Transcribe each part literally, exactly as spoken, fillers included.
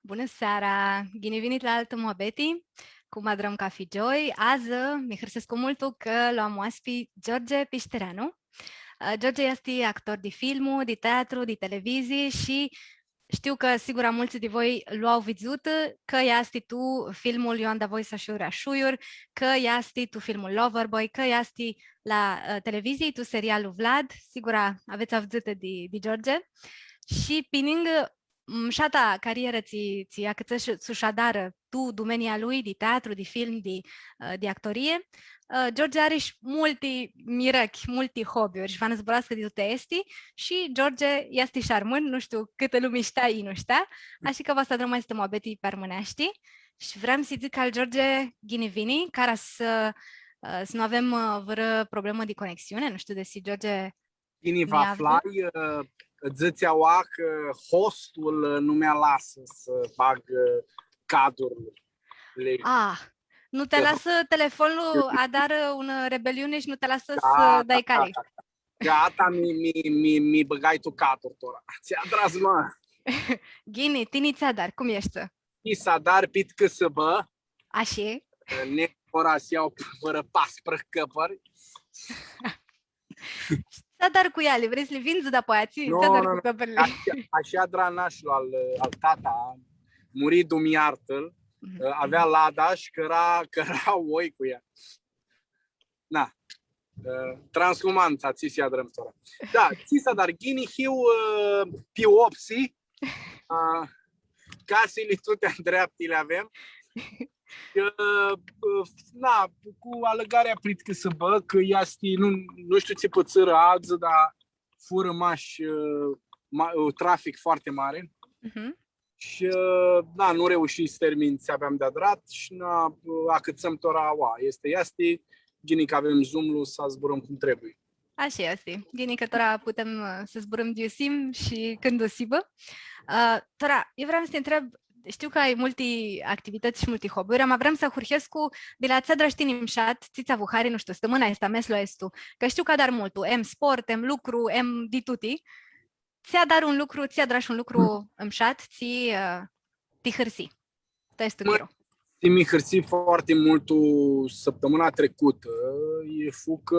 Bunã seara! Ghini vinit la altã muabeti, cum adrãm cafi gioi. Adzã mi hãrsescu multu cã lu am oaspi George Pishtereanu. Ã, George easti actor di filmu, di teatru, di televizii shi shtiu cã, sigura, multsã di voi lu au vidzutã, cã easti tu filmul Io anda voi s-ashurã, ashurã, cã easti tu filmul Loverboy, cã easti la, ã, televizii, tu serialul Vlad, sigura, avets avdzãtã di, di George. Shi pi ningã, m, mshata carierã tsi, tsi acãtsã s-, s-u adarã tu dumenia lui di teatru, di film, di, ã, di actorie, ã, George ari shi multi mirãchi, multi hobby-uri shi va nã zburascã di tuti aesti. Shi George easti shi armãn, nu shtiu cãtã lumi shtea i nu shtea, ashi cã va s-adrãm aestã muabeti pi armãneashti. Shi vream s-dzãc al George, ghini vini, cara s-, ã, s-nu avem, ã, vãrã problemã di conexiune, nu shtiu desi George Ghini nã aflai, ã, dzãtsi aua cã hostul, ã, nu mi alasã s-bag, ã, cadurlu. Ah, nu ti alasã telefonlu, adarã unã rebeliuni shi nu ti alasã s-dai cari. Gata, mi, mi, mi, mi bãgai tu cadur tora. Tsi adrat, mã? Ghini, tini tsi adari, cum eshti? Tsi s-adar pit cãsãbã. Ashi. Nec tora s-ljau vãrã paisprãdzatsi cãpãri. Tsi adari cu eali? Vrei s-li vindzi dapoaia? Tsi, tsi adari cu cãpãrli? Ashi, ashi adra nashlu al, al tata, muri, Dumnidzã lj-artã, avea Lada shi cãra, cãra oi cu ea. Na. Ã, transhumanta, tsi s-adrãm tora. Da, tsi s-adar, ghini hiu, ã, pi opsi, ã, casili tuti ndreapti li avem. Ã, ã, na, cu alãgarea prit cãsãbã, cã easti, nu, nu shtiu tsi pãtsãrã adzã, dar furã mash, ã, ma-, ã, trafic foarte mare. Mhm. Shi, ã, da, nu reushii s-termin tsi aveam di adrat shi, na, ã, acãtsãm tora aua. Easti, easti, ghini cã avem Zoom-lu, s-zburãm cum trebuie. Ashi easti. Ghini cã tora putem, ã, s-zburãm di iu s-him shi cãndu s-hibã. Ã, tora, eu vream s-ti ntreb, shtiu cã ai multi activitãts shi multi hobby-uri, ama vream s-ahurhescu di la tsi adrash tini mshat, tsi tsã avu hari, nu shtiu, stãmãna aestã, meslu aestu, cã shtiu cã adari multu, em sport, em lucru, em di tuti. Tsi adari un lucru, tsi adrash un lucru mshat, tsi, ã, ti hãrsi? Tsi mi hãrsi foarte multu sãptãmãna tricutã, e fu cã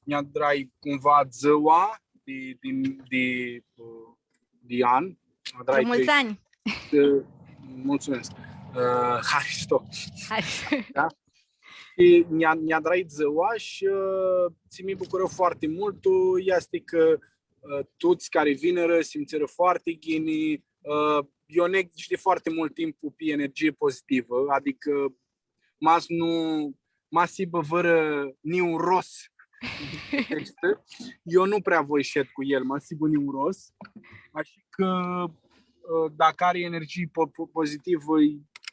nj-adrai cumva dzãua di, di, di, ã, di an. Adrai multsã anj. Ã, mulțumesc. Ã, Haristo. Hai. Da? Shi nj-a, nj-adrai dzãua shi, ã, tsi mi bucurã foarte multu easti cã, ã, tuts cari vinirã s-simtsirã foarte ghini, ã, eu neg di foarte mult timp pi energie pozitivã, adicã ma s-nu, ma s-hibã vãrã niuros, eu nu prea voi shed cu el, ma s-hibã niuros, ashi cã, ã, dacã ari energie po-, po-, pozitivã,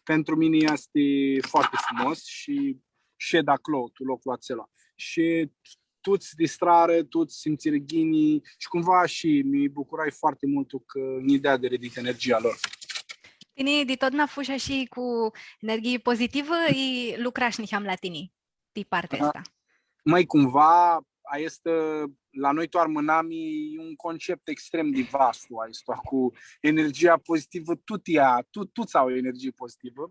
pentru mine este foarte frumos și shed aclo, tu locul acela. Shi tuts s-distrarã, tuts s-simtsirã ghini shi cumva shi mi bucurai foarte mult cã nj-deadirã dit energia lor. Tini di totna fushi shi cu energie pozitivã i lucrash niheam la tini, pi partea aestã? Mãi, cumva, aestã, la noi tu armãnami, e un concept extrem di vastu, aestu, cu energia pozitivã, tuts ea, tu-, tuts au energie pozitivã.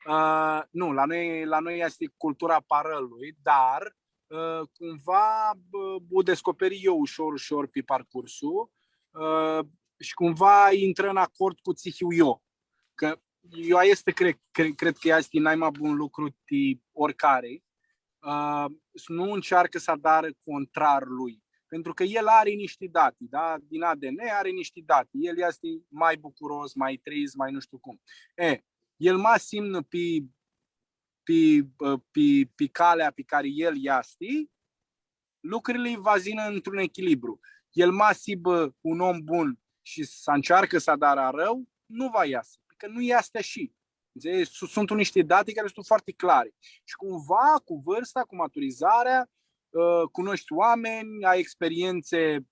Ã, nu, la noi, la noi este cultura parãlui, dar, ã, cumva, bã, u descoperi eu ușor, ușor pe parcursul, ã, și cumva intră în acord cu tsi hiu eu. Cã eu aestã cred, cred, cred cã este naima bun lucru ti oricare, ã, s-nu încearcă s-adarã contrar lui. Pentru că el are niște date, da? Din A D N are niște date. El este mai bucuros, mai trist, mai nu știu cum. E, el ma s-imnã pi, pi, pi, pi calea pe care el este, lucrurile va s-yinã într-un echilibru. El ma s-hibã un om bun shi s-încearcã s-adarã arãu, nu va iasã, cã nu este ashi. Înțelegi? Su-, sunt niște date care sunt foarte clare. Și cumva, cu vârsta, cu maturizarea, ã, cunoști oameni, ai experiențe,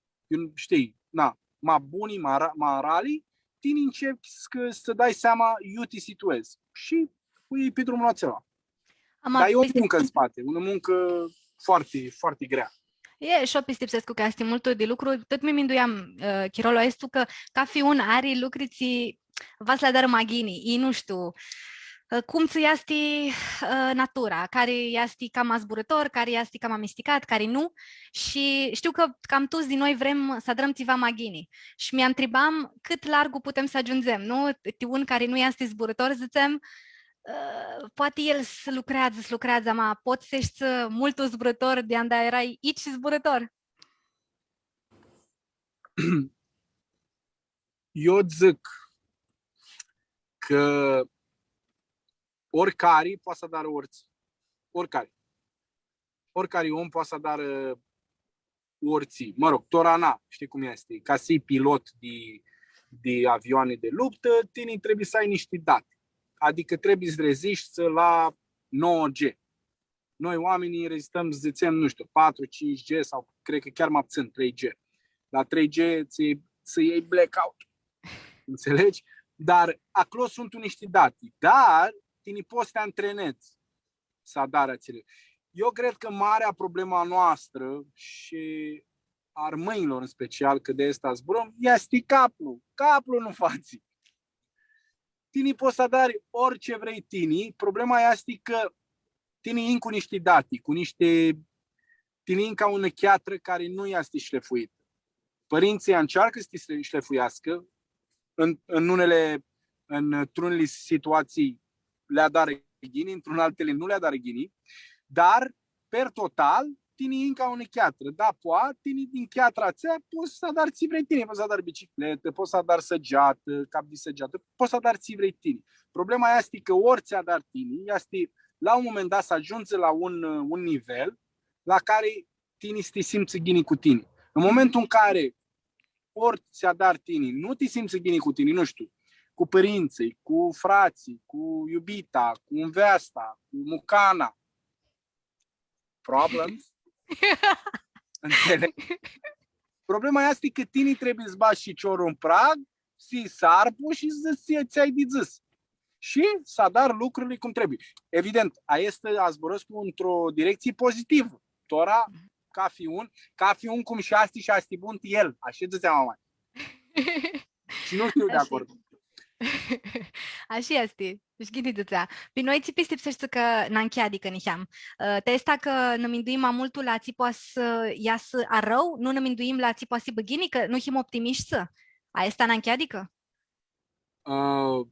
știi, na, ma buni, ma ra-, ma rali, tini începi să, să dai seama, iu ti situezi. Și pui pe drumul acela. Dar e o muncă în spate, unã muncă foarte, foarte grea. E, shi eu pistipsescu cã easti multu di lucru. Tut mi minduiam, ã, chirolu aestu, cã cafi un ari lucri tsi va s-li adarã ma ghini, i nu shtiu, ã, cum tsã easti, ã, natura, cari easti cama zburãtor, cari easti cama misticat, cari nu. Shi shtiu cã cam tuts di noi vrem s-adrãm tsiva ma ghini. Shi mi ntribam cãt largu putem s-agiundzem, nu? Ti un cari nu easti zburãtor, dzãtsem, ã, poati el s-lucreadzã, s-lucreadzã, ma pots s-eshti multu zburãtor di anda erai itsi zburãtor. Eu dzãc cã oricari poati s-adarã ortsi. Oricari. Oricari om poati s-adarã ortsi. Mă rog, tora na, știi cum este. Ca să hii pilot de, de avioane de luptă, tini trebuie să ai niște date. Adică trebuie să reziști la nouă G. Noi, oamenii, rezistăm, să zicem, nu știu, patru, cinci G sau cred că chiar mai puțin, trei G. La trei G ți, ți iei blackout. Înțelegi? Dar acolo sunt niște date. Dar tini poți să te antrenezi s-adari atseali. Eu cred că marea problemă a noastră și a armãnjlor în special, că de asta zburãm, este caplu. Caplu nu faci. Tini pots s-adari orice vrei tini. Problema este că tini yin cu niște date, cu niște, tini yin ca unã cheatrã care nu este șlefuită. Părinții încearcă să te șlefuiască în, în unele, într-unele situații le adarã ghini, într-un altele nu le adarã ghini, dar per total, tini yin ca unã cheatrã. Da, poa, tini din cheatra atsea pots s-adari tsi vrei tini, pots s-adari bicicletã, pots s-adari sãgeatã, cap di sãgeatã, pots s-adari tsi vrei tini. Problema este că orice adari tini, este la un moment dat să ajungi la un, un nivel la care tini s-ti simtsã ghini cu tini. În momentul în care orice adari tini, nu ti simtsã ghini cu tini, nu știu, cu pãrintsãlj, cu fratslji, cu iubita, cu nveasta, cu mucana, problems. Înțelegi? Problema este că tini trebuie să bagi ficiorul în prag, s-hii sarpu și s-dzãts tsi ai di dzãs. Și s-adari lucrurile cum trebuie. Evident, aestã zburãscu într-o direcție pozitivă. Tora, cathi un, cathi un cum shi easti shi easti bun el. Ashi dzãtsea mama. Shi nu hiu di acord. Ashi easti. Shi ghini dzãtsea. Pi noi tsi pistipseshti cã nã ncheadicã niheam? Ã, ti aestã cã nã minduim ma multu la tsi poa s-easã arãu, nu nã minduim la tsi poa s-hibã ghini, cã nu him optimishti? Aestã nã ncheadicã? Ã,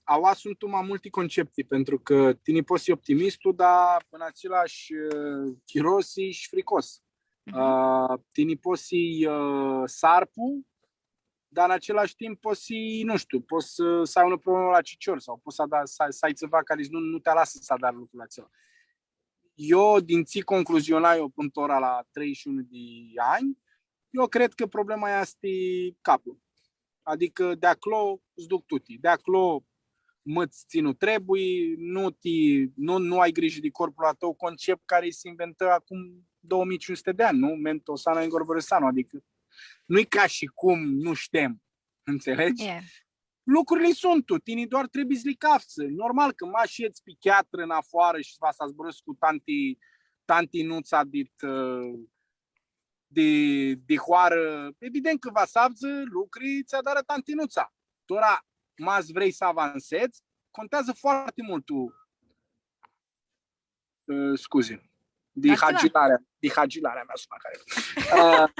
aua suntu ma multi concepti, pentru că tini pots s-hii optimistu, dar în același, ã, chiro s-hii shi fricos. Mhm. Ã, tini pots s-hii, ã, sarpu, dar în același timp pots s-hii, nu știu, pots s-, s-ai unã problemã la cicior sau pots s-ada-, s-, s-ai tsiva cari nu, nu ti alasã s-adari lucrul atsel. Eu, din tsi concluzionai eu pãnã tora la treizeci și unu de ani, eu cred că problema este capul. Adică de acolo îți duc tuti. De acolo mãts tsi nu trebuie, nu ti, nu, nu ai grijă de corpul a tău, concept care se inventă acum două mii cinci sute de ani, nu? Mental sana in corpore sano, adică nu e ca și cum nu știm, înțelegi? E. Lucrurile sunt, tini doar trebuie să le cafți. Normal că ma shedz pi cheatrã în afară și va s-zburãscu cu tanti, tanti Nuța dit, ã, di, di hoarã, evident că va s-avdzã lucri tsi adarã tanti Nuța. Tora, ma s-vrei s-avansezi, contează foarte mult tu, ã, scuze, di hagilarea, di hagilarea mea sunã cari. Ã,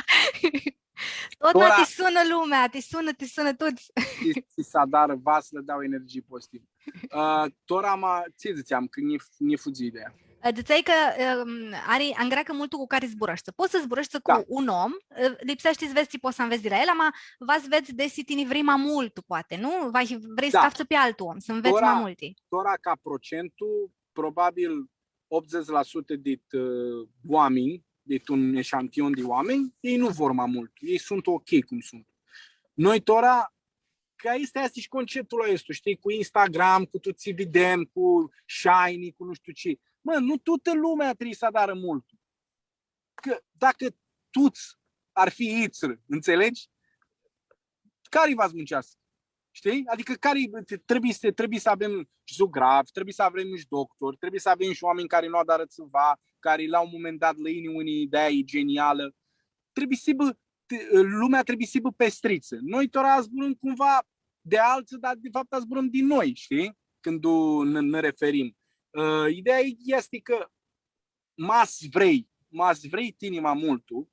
Totna tora ti sunã lumea, ti sunã, ti sunã tuts. Tsi, tsi s-adarã, va s-lã dau energii pozitivã. Ã, tora ma, tsi dzãtseam, cã nji, nji fudzi ideea. Dzãtseai cã, ãm, ari, angreacã multu cu cari zburãshti. Pots s-zburãshti cu un om, ã, lipseashti s-vedz tsi pots s-anvets di la el, ama va s-vedz desi tini vrei ma multu, poati, nu? Va vrei s-caftsã pi altu om, s-anvets ma multi. Tora ca procentu, probabil optzeci la sută dit, ã, oaminj, dit un eșantion di oaminj, ei nu vor ma multu. Ei sunt ok cum sunt. Noi, tora, cã aestã easti shi conceptul aestu, shtii, cu Instagram, cu tuti tsi videm, cu Shiny, cu nu shtiu tsi. Mã, nu tutã lumea trebuie s-adarã multu. Cã dacã tuts ar fi itsãrã, înțelegi? Cari va s-munceascã? Shtii? Adică cari trebuie să, trebuie să avem shi zugravi, trebuie să avem shi doctori, trebuie să avem shi oameni cari nu adarã tsiva, cari la un moment dat lã yini unã idee genialã. Trebuie s-hibã, te-, lumea trebuie s-hibã pestritsã. Noi tora zburãm cumva di altsã, dar de fapt zburãm di noi, shtii? Cãndu nã, nã referim. Ã, ideea easti cã ma s-vrei, ma s-vrei tini ma multu,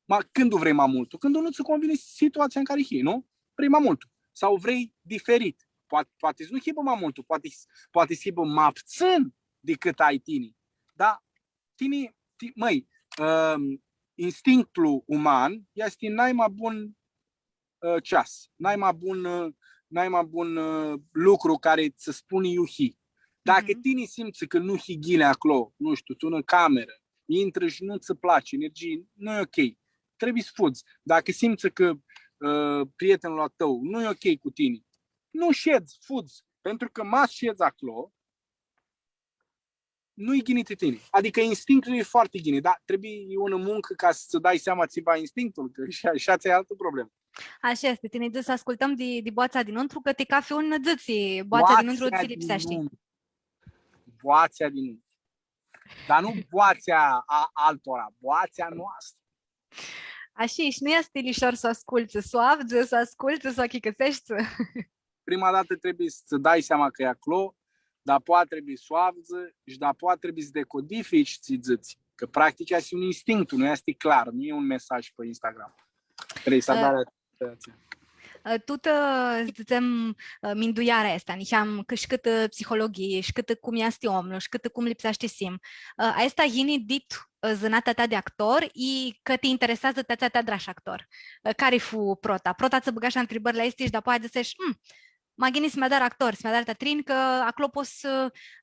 ma, cãndu vrei ma multu? Cãndu nu tsã convini situatsia tu cari hii, nu? Vrei ma multu. Sau vrei diferit. Poati, poati s-nu hibã ma multu, poati, poati s-hibã ma ptsãn dicãt ai tini. Dar tini, ti-, mãi, ãm, instinctul uman easti nai ma bun, ã, ceas, nai ma bun, ã, nai ma bun, ã, lucru cari tsã spuni iu hii. Dacã Mhm. tini simtsã cã nu hii ghini aclo, nu shtiu, tu unã camerã, intrã shi nu tsã place, energie, nu e ok. Trebuie s-fudz. Dacã simtsã cã, ã, prietenul a tãu nu e ok cu tini, nu shedz, fudz. Pentru cã ma s-shedz aclo, nu-i ghini ti tini. Adicã instinctul e foarte ghini, dar trebuie, e unã muncã ca s-tsã dai seama tsiva instinctul, cã shi, shi atsea e altã problemã. Ashi easti, tini dzãts s-ascultãm di, di boatsa dinãuntru, cã ti cafi un dzãtsi, boatsa dinãuntru tsi lipseashti. Boatsa dinãuntru. Boatsa dinãuntru. Dar nu boatsea a altora, boatsea noastrã. Ashi, shi nu easti lishor s-u ascultsã, s-u avdzã, s-u ascultsã, s-u achicãseshti. Prima datã trebuie s-tsã dai seama cã e aclo, dapoaia trebuie s-u avdzã shi dapoaia trebuie s-decodifici tsi dzãts. Cã practic easti un instinct, nu easti clar, nu e un mesaj pe Instagram. Trebuie s-adari atenție. Ã, tutã, dzãtsem, ã, mindueara aestã, niheam cã shi cãtã psihologhii, shi cãtã cum easti omlu, shi cãtã cum lipseashti s-him. Ã, aestã yini dit, ã, zãnatea ta di actor, i cã ti intereseadzã ti atsea ti adrash actor. Ã, cari fu prota? Prota tsã bãgash la ntribãrli aesti shi dapoaia dzãsesh, "Mm, ma ghini s-mi adar actor, s-mi adar teatrin, cã aclo pot s-,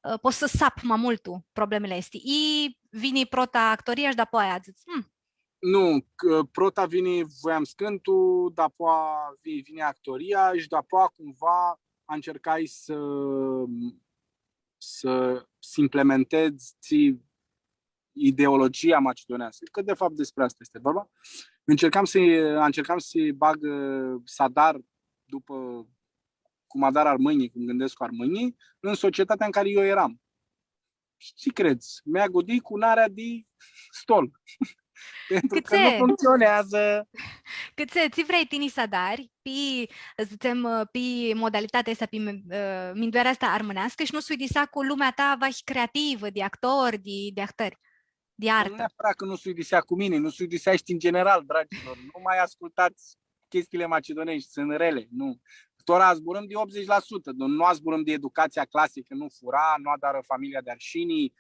ã, pot s-sap ma multu problemili aesti." I vini prota actoria shi dapoaia dzãts, "Mm, Nu, cã prota vini Voiam s-cãntu, dapoa vi-, vini actoria shi dapoa cumva ancercai s-, s-, s-implementez tsi ideologia macedoneascã, cã de fapt despre asta este vorba. Încercam să, încercam să bag, ã, s-adar dupã cum adar armãnjlji, cum gãndescu armãnjlji, în societatea în care eu eram. Shi tsi credz? Mi agudii cu narea di stol. Pentru cã nu funcționează. Cãtse, tsi vrei tini s-adari, pi, dzãtsem, pi modalitatea aestã, pi, ã, mindueara aestã armãneascã shi nu s-uidisea cu lumea ta, vahi, creativã, di actori, di, di ahtãri, di artã? Nu neapărat cã nu s-uidisea cu mini, nu s-uidiseashti în general, dragilor. Nu mai ascultați chestiile macedonești, sunt rele, nu. Tora zburãm di optzeci la sută, nu, nu zburãm di educația clasică, nu fura, nu adarã familia di arshini.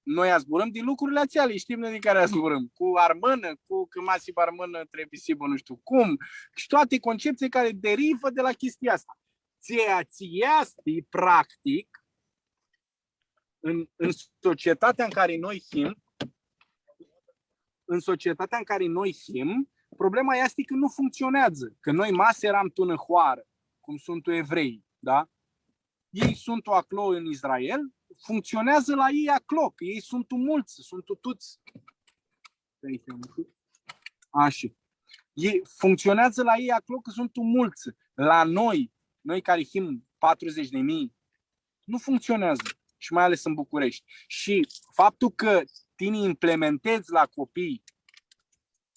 Noi zburãm di lucrurile atseali, shtim noi di cari zburãm. Cu armãnã, cu cã ma s-hibã armãnã, trebuie s-hibã nu shtiu cum. Shi toate concepții care derivă de la chestia asta. Ceea ce este, practic, în, în societatea în care noi him, în societatea în care noi him, problema este că nu funcționează. Că noi ma s-eram tu unã hoarã, cum sunt evreii, da? Ei sunt aclo în Israel, funcționează la ei aclo, că ei sunt mulți, sunt tuts. Așa. Ei funcționează la ei aclo, că sunt mulți. La noi, noi care him patruzeci de mii, nu funcționează. Și mai ales în București. Și faptul că tini implementezi la copii,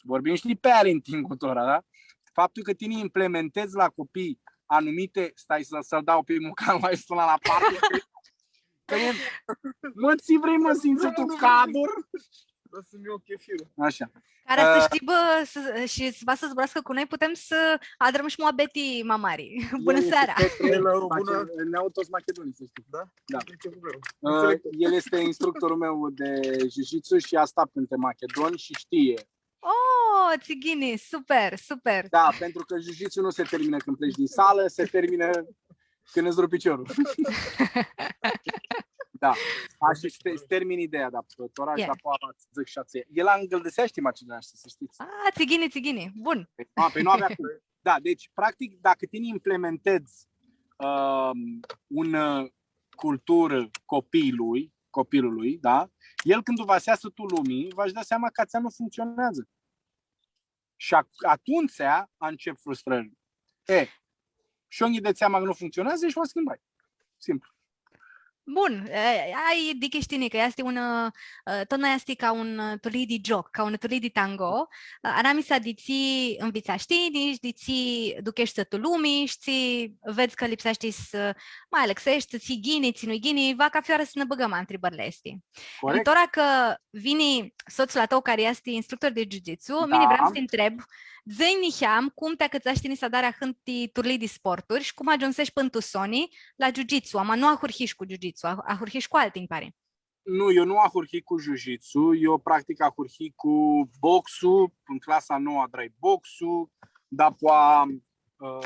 vorbim și de parenting-ul ăla, da? Faptul că tini implementezi la copii anumite, stai să, să-l dau pe Mucan la, la parte, că e, mă, ți vrei, mă, simți tu cadru? Vreau să-mi iau chefirul. Așa. Cara s-shtii, bã, s-, shi s-va s-zburascã cu noi, putem s-adrãm shi muabeti ma mari. Bunã seara! Bunã. Ne aud toți machedonii, să știi. Da? Da. Nicio problemă. Ă, el este instructorul meu de jiu-jitsu și a stat printre machedoni și știe. Oh, tsi ghini, super, super. Da, pentru că jiu-jitsu nu se termină când pleci din sală, se termină când îți rupi piciorul. Da. Ashi s-termin ideea, da, tora shi dapoaia va dzãc shi atsea. El angãldiseashti macedoneashti, să știți. A, tsi ghini, tsi ghini. Bun. Păi nu, păi nu avea cum. Da, deci, practic, dacă tini implementezi, um, un, uh, culturã copilului, copilului, da? El, cãndu va s-easã tu lumi, va-sh da seama cã atsea nu funcționează. Shi a-, atumtsea ancep frustrãrli. E, shi eu nji ded seama cã nu funcționează shi va schimbai. Simplu. Bun, e, ai dichi, shtini cã easti un, e, totna easti ca un, e, turlii di gioc, ca un turlii di tango. E, anamisa di tsi nvitsash tini shi di tsi ducheshti tu lumi shi tsi vedz cã lipseashti s-, ma alãxeshti, tsi ghini, tsi nu-i ghini, va cafi oarã s-nã bãgãm ntribãrli aesti. Corect. Tora cã vini sotsul a tãu cari easti instructor di jiu-jitsu, mini vream s-ti ntreb, dzã-nj niheam cum ti acãtsash tini s-adari ahãnti turlii di sporturi shi cum agiumsesh pãnã tu soni la jiu-jitsu, ama nu ahurhish cu jiu-jitsu, a-, ahurhish cu alti, nji pari. Nu, eu nu ahurhii cu jiu-jitsu, eu practic ahurhii cu boxul, în clasa nouă adrai boxul, dapoa, ã,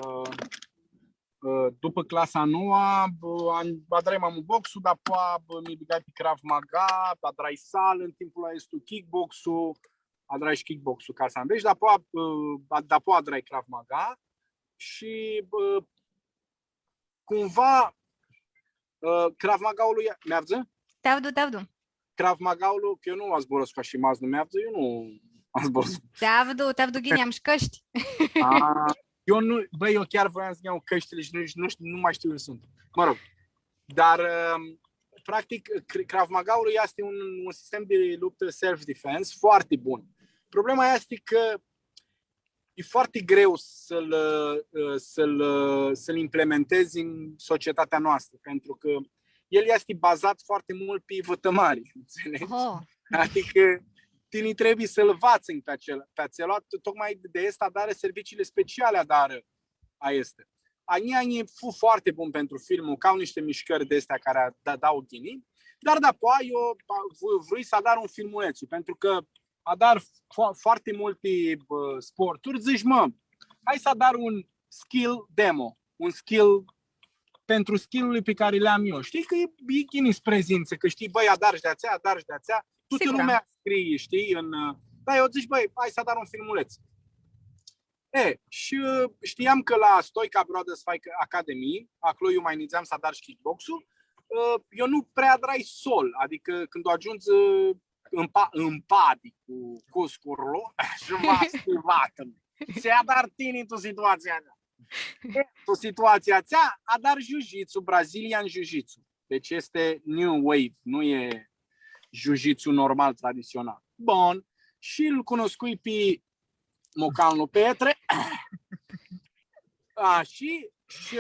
ã, dupã clasa nouă, bã, an-, adrai ma multu boxul, dapoa, bã, mi bãgai pi Krav Maga, adrai salã, în timpul aestu kickboxul, adrai shi kickboxul ca s-anvets, dapoa, ã, dapoa adrai Krav Maga shi, bã, cumva, ã, Krav Maga-ul e, mi avdzã? Ti avdu, ti avdu. Krav Maga-ul, cã eu nu azburãscu ca shi ma s-nu mi avdzã, eu nu azburãscu. Ti avdu, ti avdu ghini, am shi cãshti. A, eu nu, băi, eu chiar voiam să-mi iau căștile și nu, nu știu, nu mai știu unde sunt. Mă rog, dar, ã, practic, Kr-, Krav Maga-ul este un, un sistem de luptă self-defense foarte bun. Problema este că e foarte greu să-l, ã, să-l, ã, să-l implementezi în societatea noastră, pentru că el este bazat foarte mult pe vătămari, înțelegi? Oh. Adică tine trebuie să-l învați pe acel, pe acel, tocmai de asta adară serviciile speciale, adară aeste. Anjia fu foarte bun pentru filmul, că au niște mișcări de astea care da, dau ghini, dar dapoaia eu, a, v-, vrui s-adar un filmuleț, pentru că adar fo-, foarte multe, bă, sporturi, zici, mă, hai s-adar un skill demo, un skill pentru skill-urile pe care le am eu. Știi că e, e ghini s-prezinți, că știi, băi, adar shi di atsea, adar shi di atsea, toată lumea scrie, știi, în, ã, da, eu zic, băi, hai s-adar un filmuleț. E, și, ã, știam că la Stoica Brothers Fight Academy, acolo eu mai nidzeam s-adar shi kickbox-ul, ã, eu nu prea adrai sol, adică când ajungi, ã, în pa-, în padi cu cuscurlu, și m-a stivat. Se adar tini tu situația atsea. E, tu situația atsea, adar jiu-jitsu, Brazilian jiu-jitsu. Deci este new wave, nu e jiu-jitsu normal, tradițional. Bun. Și îl cunoscui pe mocanlu Petre. A, și, și,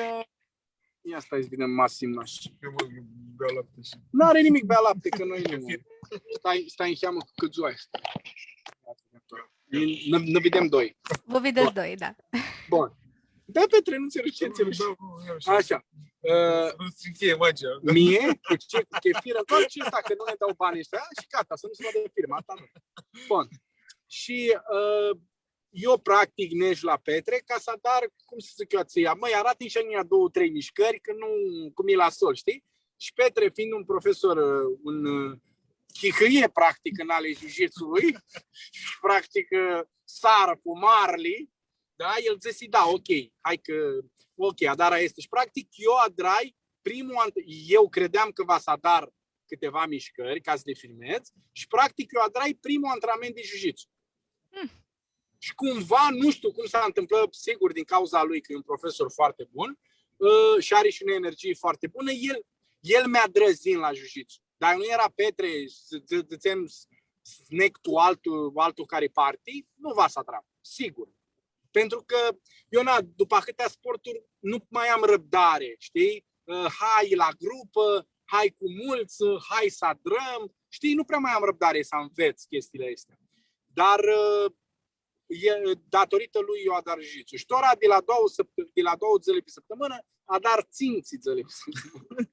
ia stai să vedem, Masim, naș. Eu voi bea lapte și... N-are nimic, bea lapte, că noi nu. Stai, stai în seamă cu căzua asta. Ne, ne vedem doi. Vă vedeți doi, da. Bun. Da, Petre, nu ți rușine, ți rușine. Așa. Ã, mie, cu ce, cu chefiră, doar ce ăsta, că nu ne dau banii ăștia și gata, să nu se vadă firma, asta nu. Bun. Și, ã, eu, practic, neg la Petre ca s-adar, cum să zic eu, atsea, măi, arati-nj shi a njia două, trei mișcări, că nu, cum e la sol, știi? Și Petre, fiind un profesor, ã, un, ã, chihãie, practic, în ale jiu-jitsu-ului, și, practic, ã, sarã cu marli, da? El dzãsi, da, ok, hai că, ok, adar aesti. Și, practic, eu adrai primul ant-, eu credeam că va s-adar câteva mișcări ca să le filmez și, practic, eu adrai primul antrenament de jiu-jitsu. Hmm. Și cumva, nu știu cum s-întâmplă, sigur, din cauza lui, că e un profesor foarte bun, ã, și are și o energie foarte bună, el, el mi-adrã s-yin la jiu-jitsu. Dar nu era Petre, s-, s-, s-, s-neg tu altul, altul care parti, nu va s-adram, sigur. Pentru că eu, na, după atâtea sporturi, nu mai am răbdare, știi? Ă, hai la grupă, hai cu mulți, ă, hai să adrăm, știi? Nu prea mai am răbdare să înveț chestiile astea. Dar, ă, e, datorită lui eu adar jiu-jitsu. Și tora de la două săpt-, de la două zile pe săptămână, adar cinci zile pe săptămână.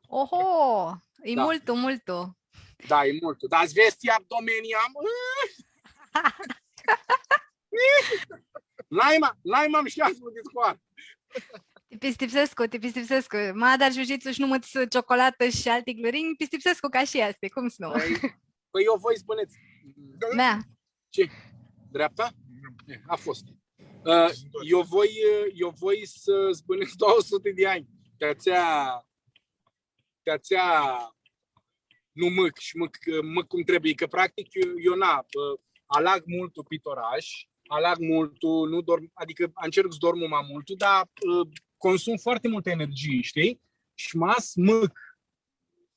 Oho! E multu, multu. Da, e multu. Dar îți vezi ce abdomenii am? N-ai ma-, n-ai ma-, am și azi un discoar. Ti pistipsescu, ti pistipsescu. Ma adar jiu-jitsu shi nu mãts ciocolatã shi alti glurinj, pistipsescu cã ashi easti, cum s-nu? Păi, păi eu voi s-bãnedz. Da. Ce? Dreapta? E, a fost. Ă, eu voi, eu voi s-, s-bãnedz două sute de ani. Ti atsea, ti atsea nu mãc shi mãc, mãc cum trebuie, cã practic eu, eu na, ă, alag multu pit orash, alag multu, nu dorm, adică încerc să dorm mai multu, dar, ă, consum foarte multă energie, știi? Shi ma s-mãc,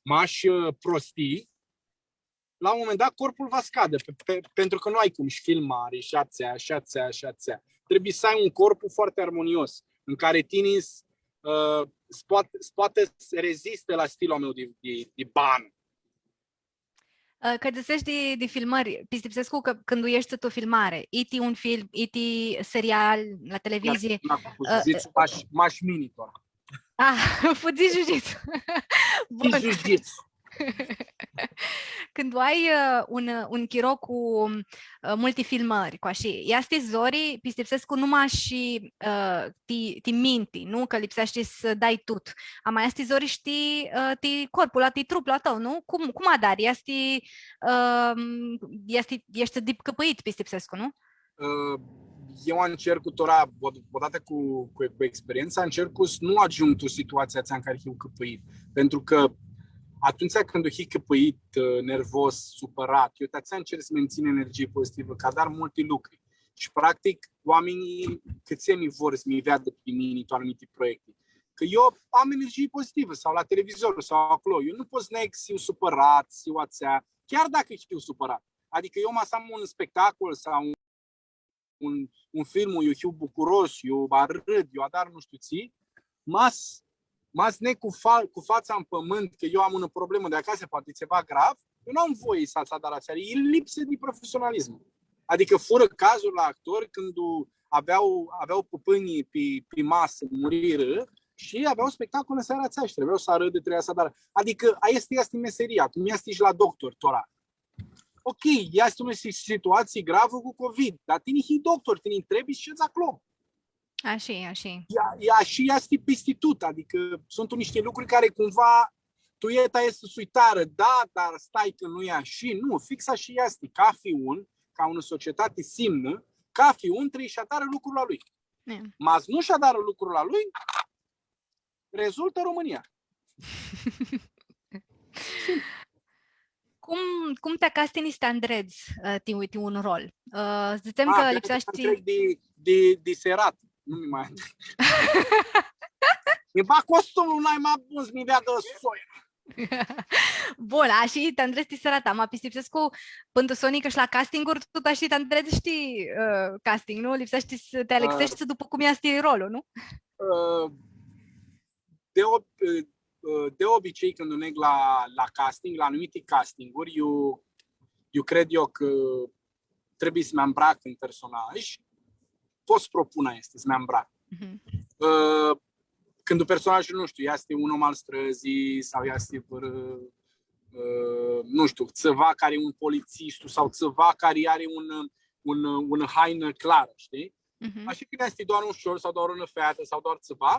mash, ã, prostii, la un moment dat corpul va scadă, pe, pe, pentru că nu ai cum, și filmare, și atsea, și atsea, și atsea. Trebuie să ai un corpul foarte armonios, în care tine s-, ã, s-poat-, s-poate să reziste la stilul meu de, de, de bană. Ã, cã dzãseshi di, di filmãri, pistipsescu cã cãndu eshti tu filmari, iti un film, iti serial la televizii, Iar, na, cu ã, jiu-jitsu, mash, mash mini tora. Ah, fudzi jiu-jitsu. Bun. Jiu-jitsu. Cãndu ai, ã, un, un chiro cu, ã, multi filmãri, cu ashi, easti zori, pistipsescu, nu mash, ã, ti, ti minti, nu? Cã lipseashti s-dai tut. Ama easti zori shi ti, ã, ti corpul, ti truplu a tãu, nu? Cum, cum adari? Easti, ã, easti, eshti dip cãpãit, pistipsescu, nu? Ã, eu încerc cu tora, od-, odată cu, cu, cu experiența, încerc cu să nu ajung tu situația atsea în care hiu cãpãit. Pentru că atunci când hii cãpãit, ã, nervos, supărat, eu atsea încerc să mențin energie pozitivă, cã adar multi lucri. Și, practic, oamenii, cãtse mi vor să mi vadă pe mine tu anumite proiecte? Că eu am energie pozitivă sau la televizor sau acolo. Eu nu pot să neg s-hiu supărat, s-hiu atsea, chiar dacă hiu supărat. Adică eu ma s-am un spectacol sau un, un film, eu hiu bucuros, eu arãd, eu adar nu știu tsi, ma s-, ma s-neg cu, fa-, cu fața în pământ că eu am o problemă de acasă, poate ceva grav, eu nu am voie să, să adar atsea. E lipsă de profesionalism. Adică fură cazuri la actori când avea, avea pãpãnjlji pe, pe masă, murirã, și avea spectacol în seara atsea și trebuia s-arãdã, trebuia s-adarã. Adică aia este, este meseria, cum este și la doctor, tora. Ok, este o si-, situație gravă cu covid, dar tine hii doctor, tine trebuie să ședzi acolo. Ashi, ashi. Ea, ea și ea este peste tot, adică sunt niște lucruri care cumva tu eta este suitară, da, dar stai că nu e așa, nu, fix așa este, ca fi un, ca ună societate simnă, ca fi un trebuie să adară lucrul a lui. E. Ma s-nu sh-adarã lucrul a lui, rezultă România. Cum, cum ti acats tini s-ti andredz, ã, ti, ti un rol? Ã, dzãtsem Ah, cã cred că lipseashti... întreg de, de, de serat. Nu mi mai... Mi bag costumul, n-ai mai bun să-mi veadă soia. Bun, ashi ti andredz ti serata, ma pistipsescu, pãn tu soni cã shi la castinguri, tut ashi ti andredz shi ti, ã, casting, nu? Lipseashti s-ti alãxeshti dupã cum easti rolul, nu? Ã, de, ob- ã, de obicei, când neg la, la casting, la anumite castinguri, eu, eu cred eu că trebuie să mă îmbrac în personaj, pot să propun aestã, să mă îmbrac. Mhm. Ã, când un personaj, nu știu, este un om al străzii sau este văr, ã, nu știu, țiva care e un polițist sau țiva care are un, un, un haină clară, știi? Mhm. Așa că este doar un șor sau doar un feată sau doar țiva,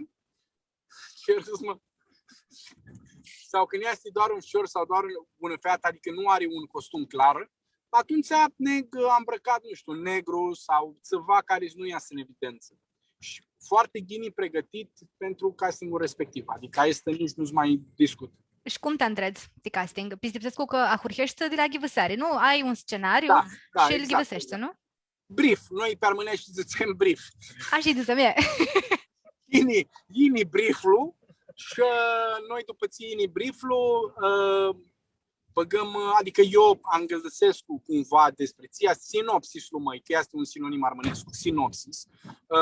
sau când este doar un ficior sau doar un feat, adică nu are un costum clar, atunci neg am îmbrăcat, nu știu, negru sau ceva care nu iasă în evidență. Și foarte ghini pregătit pentru castingul respectiv, adică este nici nu-ți mai discut. Shi cum ti andredz ti casting? Pistipsescu cã ahurheshti di la ghivãseari, nu? Ai un scenariu Da, da, shi îl exact, ghivãseshti, exact. Nu? Brief, noi pe armãneashti dzãtsem brief. Ashi dzãtsem, e. Yini, yini brieflu și noi după ce yini brieflu, ă, băgăm, ă, adică eu angãldãsescu cumva despre tsi, sinopsisul, măi, că este un sinonim armănescu, sinopsis. Ă,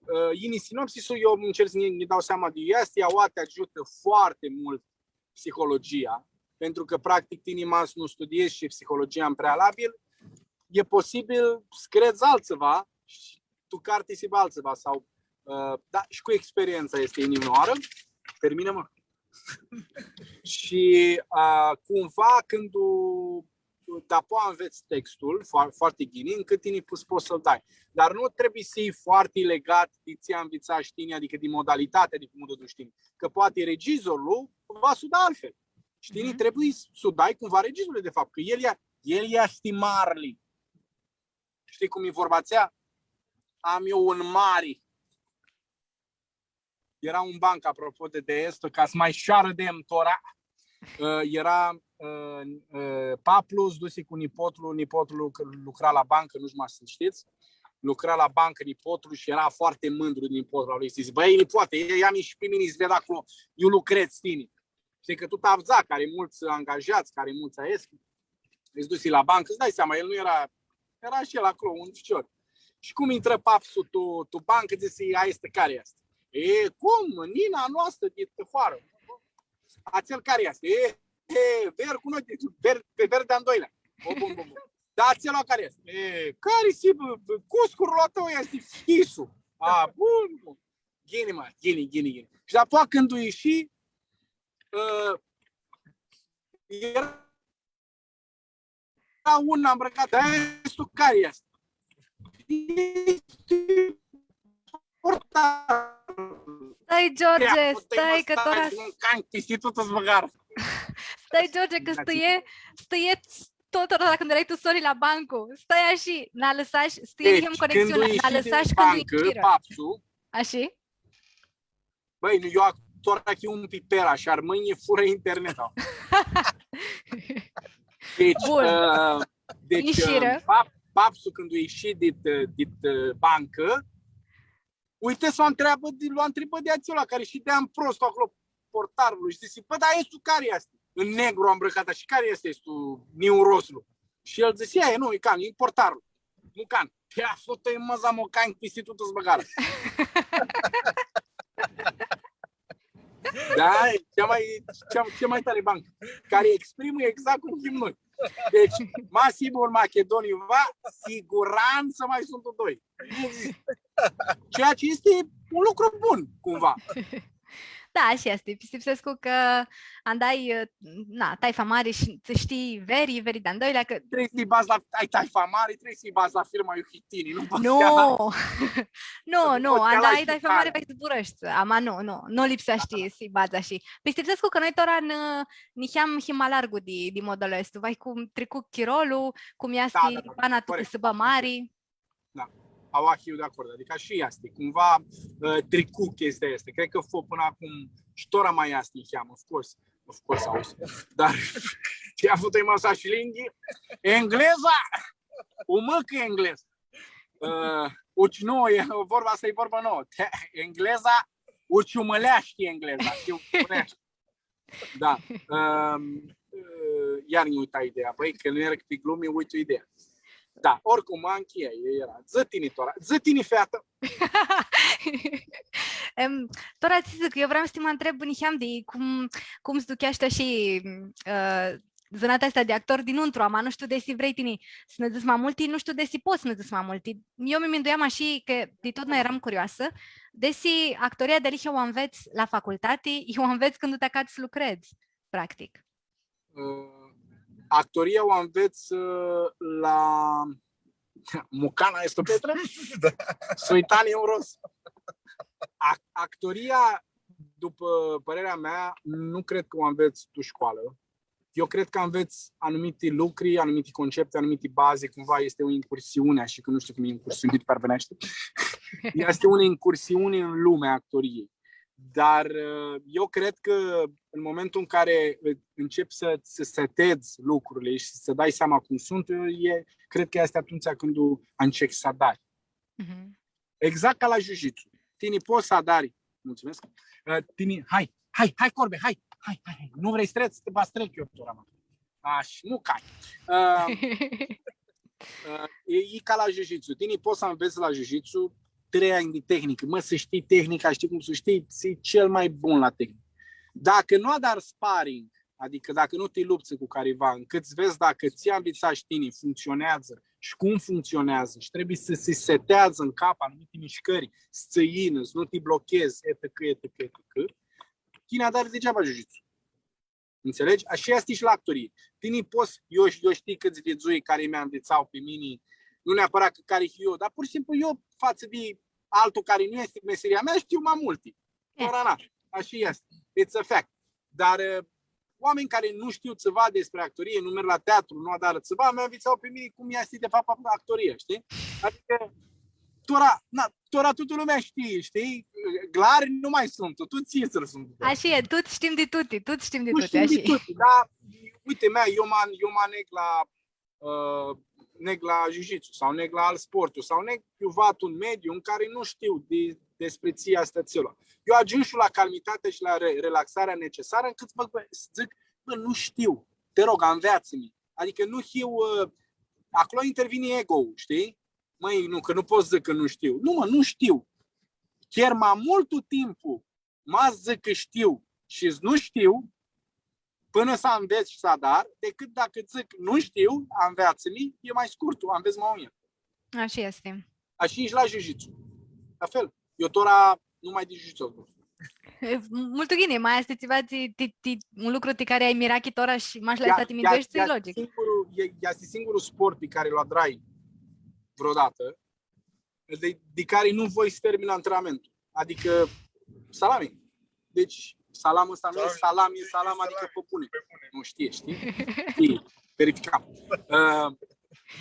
ă, yini sinopsisul, eu încerc să ne, ne dau seama de este, ea te ajută foarte mult psihologia, pentru că, practic, tini ma s-nu studiezi și psihologia în prealabil, e posibil să crezi altceva și tu carte să altseva sau, ă, da, și cu experiența este inimioară. Termină, mă. Și, ă, cumva, când o, dapoaia înveți textul foarte, foarte ghini, încât tini poți, poți să-l dai. Dar nu trebuie să fii foarte legat de ce învățați tine, adică de modalitate, de cum o duci tine. Că poate regizorul va s-u da altfel. Știi, Mhm. Trebuie s-u dai cumva regizorului, de fapt, că el e, el e, știi, marli. Știi cum e vorba atsea? Am eu un mari. Era un banc, apropo de, de asta, ca să mai șoară de tora. Ă, era, ă, ă, paplu, se duse cu nipotlu, nipotlu lucr-, lucra la bancă, nu știu mai să știți, lucra la bancă nipotlu și era foarte mândru de nipotlu a lui. Zice, „Băi, nipoate, ia, ia-mi și pe mine să ved acolo, eu lucrez, tine.” Shtii cã tut avdza, cari multsã angajats, cari multsã aescu. Îți dusi la bancă, îți dai seama, el nu era, era și el acolo, un ficior. Și cum intră papsul tu, tu bancă, zice, „A, este care este?” „E, cum? Nina noastră de hoară.” „Ațel care este?” „E, e, ver cu noi, ver, pe ver de-a doilea.” „O, bun, bun, bun.” „Da, ațel care este?” „E, care si, bă, bă, cuscurul a tău este fisul.” „A, bun, bun.” Ghini, mă, ghini, ghini, ghini. Și apoi când ieși, ă, era un îmbrăcat, „Dar ești tu care este?” „Este portarul.” Stai, George, stai, cã tora... Stai, George, cã stãie, stãie tot tora cãndu erai tu soni la bancu. Stai ashi, nã alãsash, stãie, deci, niheam conexiunea, nã alãsash cãndu ieshi di bancã, papsu. Ashi? Bãi, nu, eu tora hiu un piper, ashi, armãnj furã internet. Deci, bun. Ã, deci, ã, pap-, papsu, cãndu ieshi dit, ã, dit, ã, bancã, uite, s-u ntreabã di, lu ntreabã di atsel cari shidea prostu aclo, portarlu, shi dzãsi, „Păi, dar ești tu care este?” În negru îmbrăcat, „Shi care este, ești tu niuroslu?” Shi el dzãsi, „E, nu, e can, e portarlu.” Mucan. Te aflutã, mã, za mucan, pisti tutã s-bãgarã. Da, e cea mai, cea, cea mai tare bancã, care exprimă exact cum him noi. Deci, ma sigur, Macedonii va, siguranță mai sunt doi. Ceea ce este un lucru bun, cumva. Da, ashi easti. Pistipsescu cã andai, na, taifa mari shi tsã shtii veri, veri di-a doilea, cã... Trebuie să-i bazi la, ai taifa mari, trebuie să-i bazi la firma iu hii tini, nu pots... Nu, nu, nu, andai taifa mari, va zburãshti. Ama nu, nu, nu lipseashti s-lji badz ashi. Pistipsescu cã noi tora n-, niheam him ma largu di, di modul aestu. Vai cum tricu chirolu, cum easti bana tu cãsãbã mari. Da, aua hiu di acord. Adicã shi easti, cumva, ã, tricu chestia aestã. Cred cã fu pãnã acum shi tora ma easti niheam, of course, of course, auzi. Dar ce a făcut masa și linghi? Engleza? U mãcã englez. Ã, uci nu, e vorba asta, e vorba nouă. Engleza, uci u mãleashti engleza, shtii, u mãleashti. Da. Ãm, ã, iar nj-uitai ideea, bãi, cã nu eara pi glumi, uit ideea. Da, oricum, ma nchii, e, eara. Dzã tini, tora. Dzã tini, featã. Em, tora, tsi dzãc, eu vream s-ti ma ntreb niheam di cum, cum s-ducheashti shi, ã, zãnatea aestã di actor dinãuntru, ama nu shtiu desi vrei tini s-nã dzãts ma multi, nu shtiu desi pots s-nã dzãts ma multi. Eu mi minduiam ashi cã di totna eram curioasã, desi actoria dealihea u anvets la facultati, i u anvets cãndu ti acats s-lucredz, practic. Ã, actoria u anvets, ã, la... Mucana easti, Petre? Da. Suitani Euros. Ac-, actoria, dupã părerea mea, nu cred că o înveți tu școală. Eu cred că înveți anumite lucruri, anumite concepte, anumite baze, cumva este o incursiune, și că nu știu cum e incursiune pe armânește. Este o incursiune în lumea actoriei. Dar, ă, eu cred că în momentul în care începi să, să setezi lucrurile și să dai seama cum sunt, e, cred că este atunci când tu începi să adari. Mhm. Exact ca la jiu-jitsu. Tini pots s-adari. Mulțumesc. Ă, tini, hai, hai, hai, Corbe, hai, hai, hai, hai. Nu vrei s-tretsi? Te va s-trec eu, tora ma. Ashi, nu cai. Ă, ă, e, e ca la jiu-jitsu. Tini pots s-anvets la jiu-jitsu trei ani de tehnică. Mă, să știi tehnica, știi cum să știi, ți cel mai bun la tehnică. Dacă nu adari sparring, adică dacă nu te lupți cu careva, încât să vezi dacă ți-ai învățat și tine, funcționează și cum funcționează și trebuie să se setează în cap anumite mișcări, să-ți ină, să nu te blochezi, et cetera, et cetera, et cetera, tini adari degeaba jiu-jitsu. Înțelegi? Ashi easti shi la actorii. Tini pots, eu, eu știi câți vidzui care mi-am învățat pe mine, nu neapărat că care hiu eu, dar pur și simplu eu, față de altul care nu este meseria mea, știu mai multe. E. Tora na, ashi easti. It's a fact. Dar, ă, oameni care nu știu tsiva despre actorie, nu merg la teatru, nu adarã tsiva, mi-au învățat pe mine cum este de fapt actoria, știi? Adică, tora, na, tora tutã lumea știe, știi? Glari nu mai sunt, tuts itsãri sunt. Ashi e, tuts shtim di tuti, tuts shtim di tuti, ashi e. Tuts shtim di tuti, da? Uite, mea, eu mã, eu mã neg la, ã, neg la jiu-jitsu sau neg la alt sportu sau neg iuva tu un mediu în care nu știu de, despre tsi easti atsel. Eu agiumshu la calmitatea shi la re-, relaxarea necesarã încât, bă, bă, să zic, bă, nu știu, te rog, anveață-mi. Adică nu hiu, ă, acolo intervine ego-ul, știi? Măi, nu, că nu pot să zic că nu știu. Nu, mă, nu știu. Chiar mai mult timpul ma s-dzãc cã shtiu shi s-nu shtiu, pãnã s-anvets shi s-adar, decât dacã dzãc nu shtiu, anveatsã-mi, e ma scurtu, anvets ma unyea. Ashi easti. Ashi easti shi la jiu-jitsu. La fel. Eu tora nu mai di jiu-jitsu. Multu ghini, ma easti tsiva, ti, ti, ti, un lucru ti cari ai mirachi tora shi mash la aestã ti mindueshti, e logic. Singurul, e, easti singurul sport pe care lu adrai vreodată, de, de care nu voi să termin antrenamentul. Adică, salami. Deci, salam ăsta nu e salam, e salam, adică pe bune. Nu știe, știi? Știi, verificam. Ă,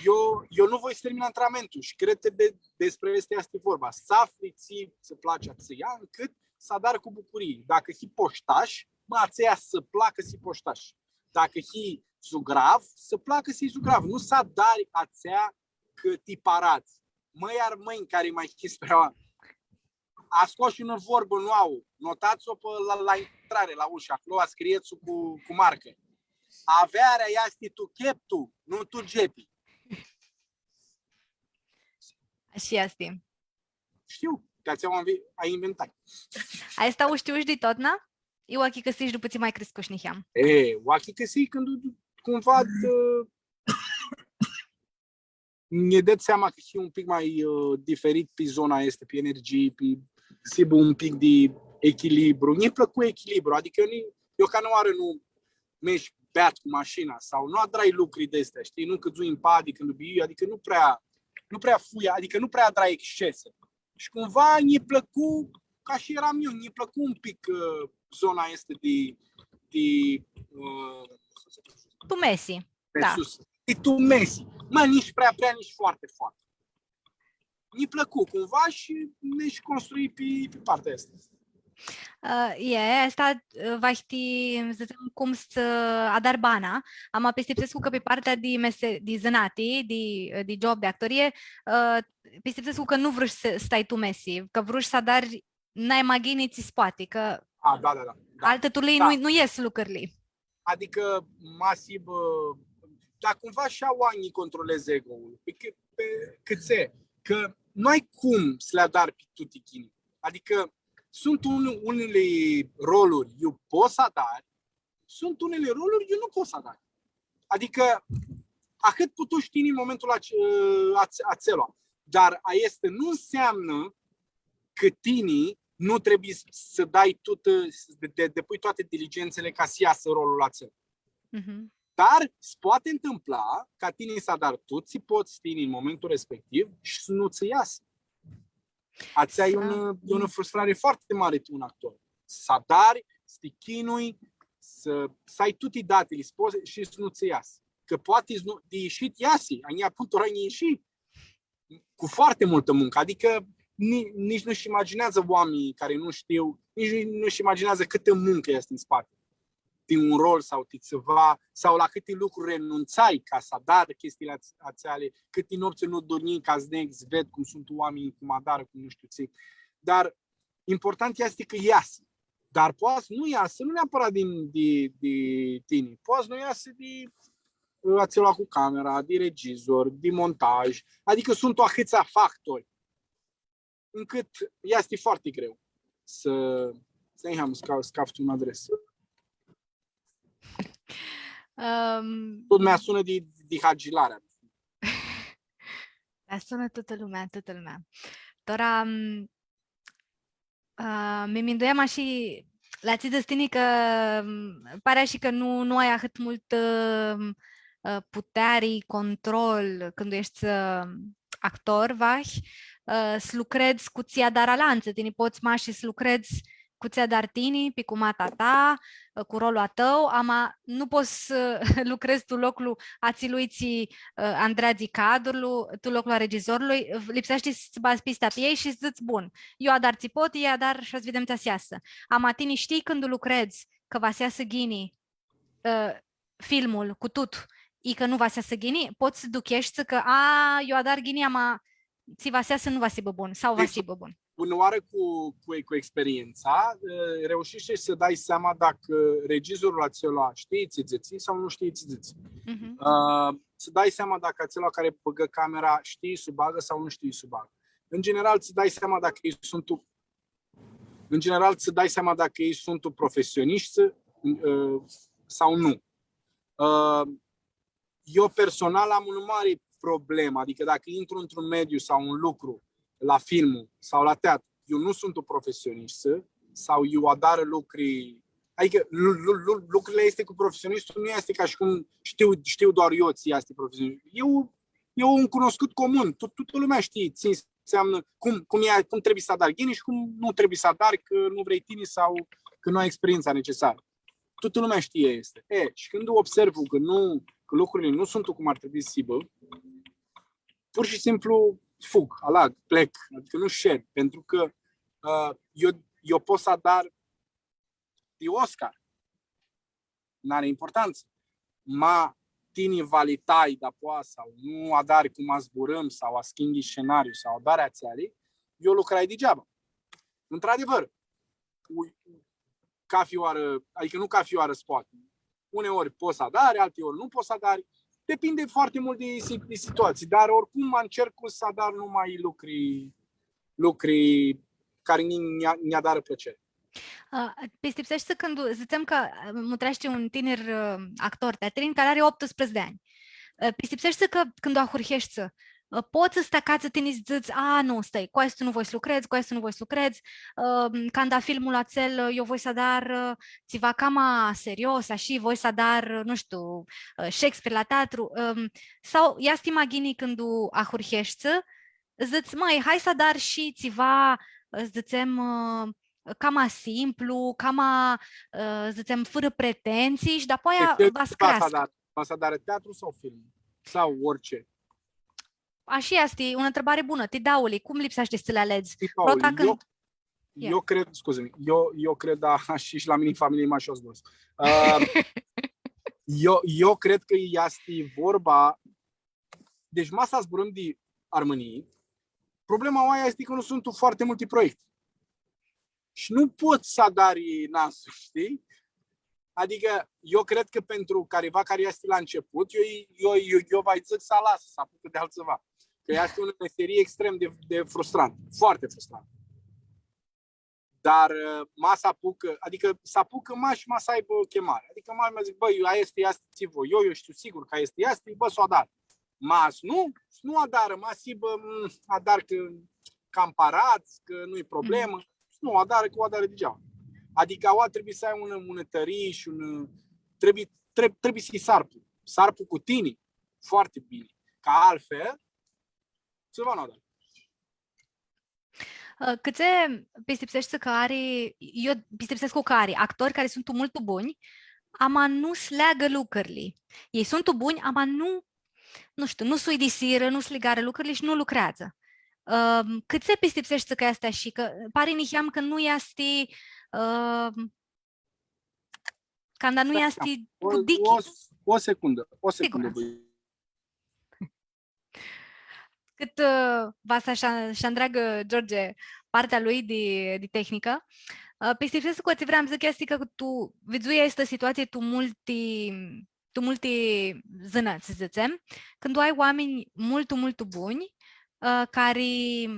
eu, eu nu voi să termin antrenamentul și cred că de, despre asta este vorba. Să afli tsi, să place atsea, încât să adar cu bucurie. Dacă hii poștaș, mă, atsea să placă să hii poștaș. Dacă hii zugrav, să placă să hii zugrav. Nu să adari atsea cã ti paradz. Mãi armãnj cari ma hits pi aoa. Ascosh unã vorbã noauã, notats-u pi la, la intrare, la ușă, acolo scriets-u cu, cu marcã. Avearea easti tu cheptu, nu tu gepi. Ashi easti. Shtiu, cã atsea u inventai. Aestã u shtiu shi di totna? Iu achicãsish dupã tsi ma criscush niheam? E, u achicãsii cãndu cumva, ã, nj-ded seama cã hii un pic ma, ã, diferit pi zona aestã, pi energii, pi, s-hibã un pic di echilibru. Nji plãcu echilibru, adicã eu, ni-, eu canãoarã nu mergi beat cu mașina sau nu adrai lucri di aesti, shtii? Nu cãdzui mpadi cãndu biui, adicã nu prea, nu prea fui, adicã nu prea adrai excese. Shi cumva nji plãcu, ca shi eram eu, nji plãcu un pic, ã, zona aestã di, di, ã, tu mesi. Pe sus. E tu mesi. Mă, nici prea, prea, nici foarte, foarte. Nji plãcu cumva shi mi construi pi, pi partea aestã. Ã, e, aestã, ã, va hti, dzãtsem, cum s-adari bana, ama pistipsescu cã pi partea di mese-, di zãnati, di, di job, di actorie, ã, pistipsescu cã nu vrush s-, stai tu mesi, cã vrush s-adari nai ma ghini tsi s-poati, cã altã turlii nu, nu ies lucrili. Adicã, ma s-hibã, dar cumva shi aoa nji controlez ego-ul. Pe cã-, pe cãtse, cã nu ai cum s-li adari pi tuti ghini. Adicã, suntu un-, unili roluri, iu pots s-adari, suntu unili roluri, iu nu pots s-adari. Adicã, ahãt putush tini în momentul ace-, ace-, atsel. Dar aestã nu înseamnă cã tini nu trebuie s-, s-dai tutã, s-, de-, de-, depui toate diligențele ca s-iasã rolul atsel. Mhm. Dar s-poati întâmpla ca tini s-adari tut tsi pots tini în momentul respectiv shi s-nu tsã iasã. Atsea e unã, e unã frustrare foarte mare tu un actor. S-adari, s-ti chinui, s-, s-ai tuti datili, s-pots shi s-nu tsã iasã. Cã poati s-nu, di ishit iasi, a njia pãn tora nji ishi cu foarte multă muncă. Adicã ni-, nici nu-și imaginează oamenii care nu știu, nici nu-și imaginează câtă muncă este în spate. Ti un rol sau ti tsiva, sau la cãti lucruri renunțai ca s-adari chestiile atse-, atseali, cãti nopți nu dormii ca s-, s-ved cum suntu oamenii, cum adarã, cum nu știu tsi. Dar important este cã iasi. Dar poati s-nu iasã, nu neapărat din, di, di tini, poati s-nu iasã di, ã, atsel cu camera, di regizor, di montaj. Adicã suntu ahãtsea factori încât easti foarte greu s-, s-, s-, s-cafts un adres. Ãm, tut mi sunã di, di Hagilarea. Mi sunã tutã lumea, tutã lumea. Tora, ãm, ã, mi minduiam ashi la tsi dzãts tini cã, ãm, pari ashi cã nu, nu ai ahãt multã, ãm, ã, puteari, control cãndu eshti, ã, actor, vahi, ã, s-lucredz cu tsi adarã alantsã, tini pots mash s-lucredz cu tsi adari tini, pi cumata ta, ã, cu rolul a tãu, ama nu pots s-lucredz tu loclu atsilui tsi, ã, andreadzi cadrul, tu loclu a regizorlui, lipseashti s-badz pista pi elj shi s-dzãts, bun, eu adar tsi pot, elj adar shi s-videm tsi va s-easã. Ama tini shtii cãndu lucredz cã va s-easã ghini, ã, filmul cu tut, i cã nu va s-easã ghini, pots s-ducheshti cã, a, eu adar ghini, ama tsi va s-easã nu va s-hibã bun, sau va s-hibã bun. Bunãoarã cu, cu, cu experientsa, ã, reusheshti s-dai seama dacã regizorlu atsel shtii tsi dzãtsi sau nu shtii tsi dzãtsi. Mhm. Ã, s-dai seama dacã atsel cari bãgã camera shtii s-u bagã sau nu shtii s-u bagã. În general, ts-dai seama dacã elj suntu, în general, ts-dai seama dacã elj suntu profesionishti, ã, sau nu. Ã, eu personal am un mari problemă, adică dacă intru într-un mediu sau un lucru la filmul sau la teatru, eu nu sunt un profesionist sau eu adar lucri, adică lu- lu- lu- lucrurile este cu profesionistul, nu este ca și cum știu, știu doar eu ți este profesionist. Eu, e un cunoscut comun, tot, toată lumea știe ți înseamnă, cum, cum, e, cum trebuie să adari ghini și cum nu trebuie să adari, că nu vrei tine sau că nu ai experiența necesară. Toată lumea știe este. E, și când observ că nu, că lucrurile nu sunt cum ar trebui să aibă, pur și simplu fug, alag, plec, adică nu shar, pentru că uh, eu, eu pot să adar de Oscar, n-are importanță. Ma tini va li tai dapoa sau nu adari cum zburãm sau schimbi scenariu sau adari atseali, eu lucrai degeaba. Într-adevăr, cafi oarã, adică nu cafi oarã se poate. Uneori poți să adari, alteori nu poți să adari. Depinde foarte mult de, de situații, dar oricum încerc să adar numai lucruri, lucruri care ne, ne, ne adară plăcere. Ã, pistipseshti cãndu dzãtsem cã, ã, mutreashti un tinir, ã, actor, teatrin, cari ari optsprãdzatsi di anj. Ã, pistipseshti cã cãndu ahurheshti, ã, pots s-ti acats tini s-dzãts, „A, nu, stai, cu aestu nu voi s-lucredz, cu aestu nu voi s-lucredz, ã, canda filmul atsel, ã, eu voi s-adar, ã, tsiva cama serios, ashi, voi s-adar, ã, nu shtiu, ã, Shakespeare la teatru”, ã, sau easti ma ghini cãndu ahurheshti, dzãts, „Mãi, hai s-adar shi tsiva, ã, dzãtsem, ã, cama simplu, cama, ã, dzãtsem, fãrã pretentsii shi dapoaia va s-creascã.” Va s-adar, va s-adar teatru sau film? Sau orice? Ashi easti, unã ntribari bunã. Ti dauli, cum lipseashti s-li aledz? Ti dauli. Prota cãndu... Eu, eu cred, scuze-mi, eu, eu cred, da, shi, shi la mini în familie, mash eu zbor. Ã, eu, eu cred cã easti vorba, deci ma s-zburãm di Armãnii, problema aoa este că nu sunt foarte multe proiecte. Și nu poți să adari nasul, știi? Adică eu cred că pentru careva care este la început, eu, eu, eu, eu va dzãc s-alasã, s-apucã di altsiva. Cã este o meserie extrem de, de frustrant, foarte frustrant. Dar, ã, ma s-apucã, adică s-apucã mash, ma s-aibã chemare. Adică mash, ma dzãc, „Băi, aestã easti, easti tsi voi eu, eu știu sigur cã easti, easti, bă, s-u adar.” Ma s-nu, s-nu adarã, ma s-hibã, m, adar cã cam paradz, cã nu-i problemã. Mhm. S-nu adarã, cã u adarã degeaba. Adică aoa trebuie să ai un, un tării și un, trebuie, trebuie, trebuie să-i sarpu. Sarpu cu tine foarte bine. Ca altfel, s-va nu adari. Ã, cãtse pistipseshti cã ari, eu pistipsescu cã ari actori cari suntu multu bunj, ama nu s-leagã lucrili. Elj suntu bunj, ama nu, nu shtiu, nu s-uidisirã, nu s-ligarã lucrili shi nu lucreadzã. Ãm, cãtse pistipseshti cã easti ashi, cã pari niheam cã nu easti, ãm, canda nu easti cu dichi. O, o, o secundă, o secundă, sigur. Băi. Cãt, ã, va s-, sh-andreagã George partea lui di, di tehnicã, ã, pistipsescu cã tsi vream s-dzãc easti cã tu vidzui aestã situatsii tu multi, tu multi zãnãts, dzãtsem, cãndu ai oaminj multu, multu bunj, ã, cari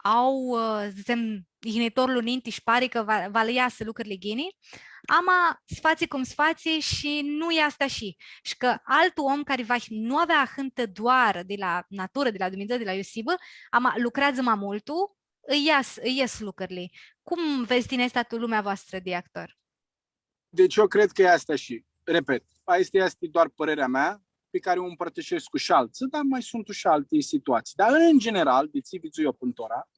au, ã, dzãtsem, yinitorlu ninti shi pari cã va, va lã easã lucrili ghini, ama s-fatsi cum s-fatsi shi nu easti ashi. Shi cã altu om cari va nu avea ahãntã doarã di la naturã, di la Dumnidzã, di la iu s-hibã, ama lucreadzã ma multu, ãlj ies, ãlj ies lucrili. Cum vedz tini aestã tu lumea voastrã di actor? Deci eu cred că este și, repet, aesta este doar părerea mea, pe care o împărtășesc cu și alții, dar mai sunt și alte situații. Dar în general, di tsi vidzui eu pãn tora,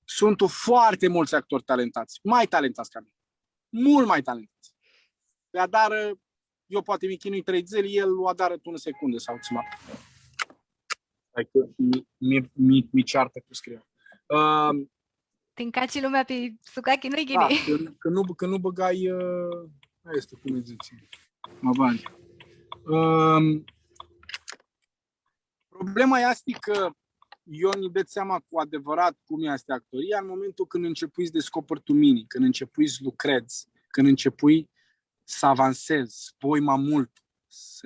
sunt foarte mulți actori talentați, mai talentați ca mine. Mult mai talentați. Le adară, eu poate mi chinui trei zile, el o adară într-o secundă sau ceva. Hai că mi, mi, mi, mi ceartă cu scriu. Uh, Ti ncaci lumea pi sucachi, nu-i ghini. Da, cã, cã nu, cã nu bãgai, ã, aia este, cum îi zice, mă bani. Ãm, problema easti cã eu nji ded seama cu adevărat cum easti actoria în momentul când începui s-descoperi tu mini, când începui s-lucredz, când începui s-avansez, s-voi ma multu, s-,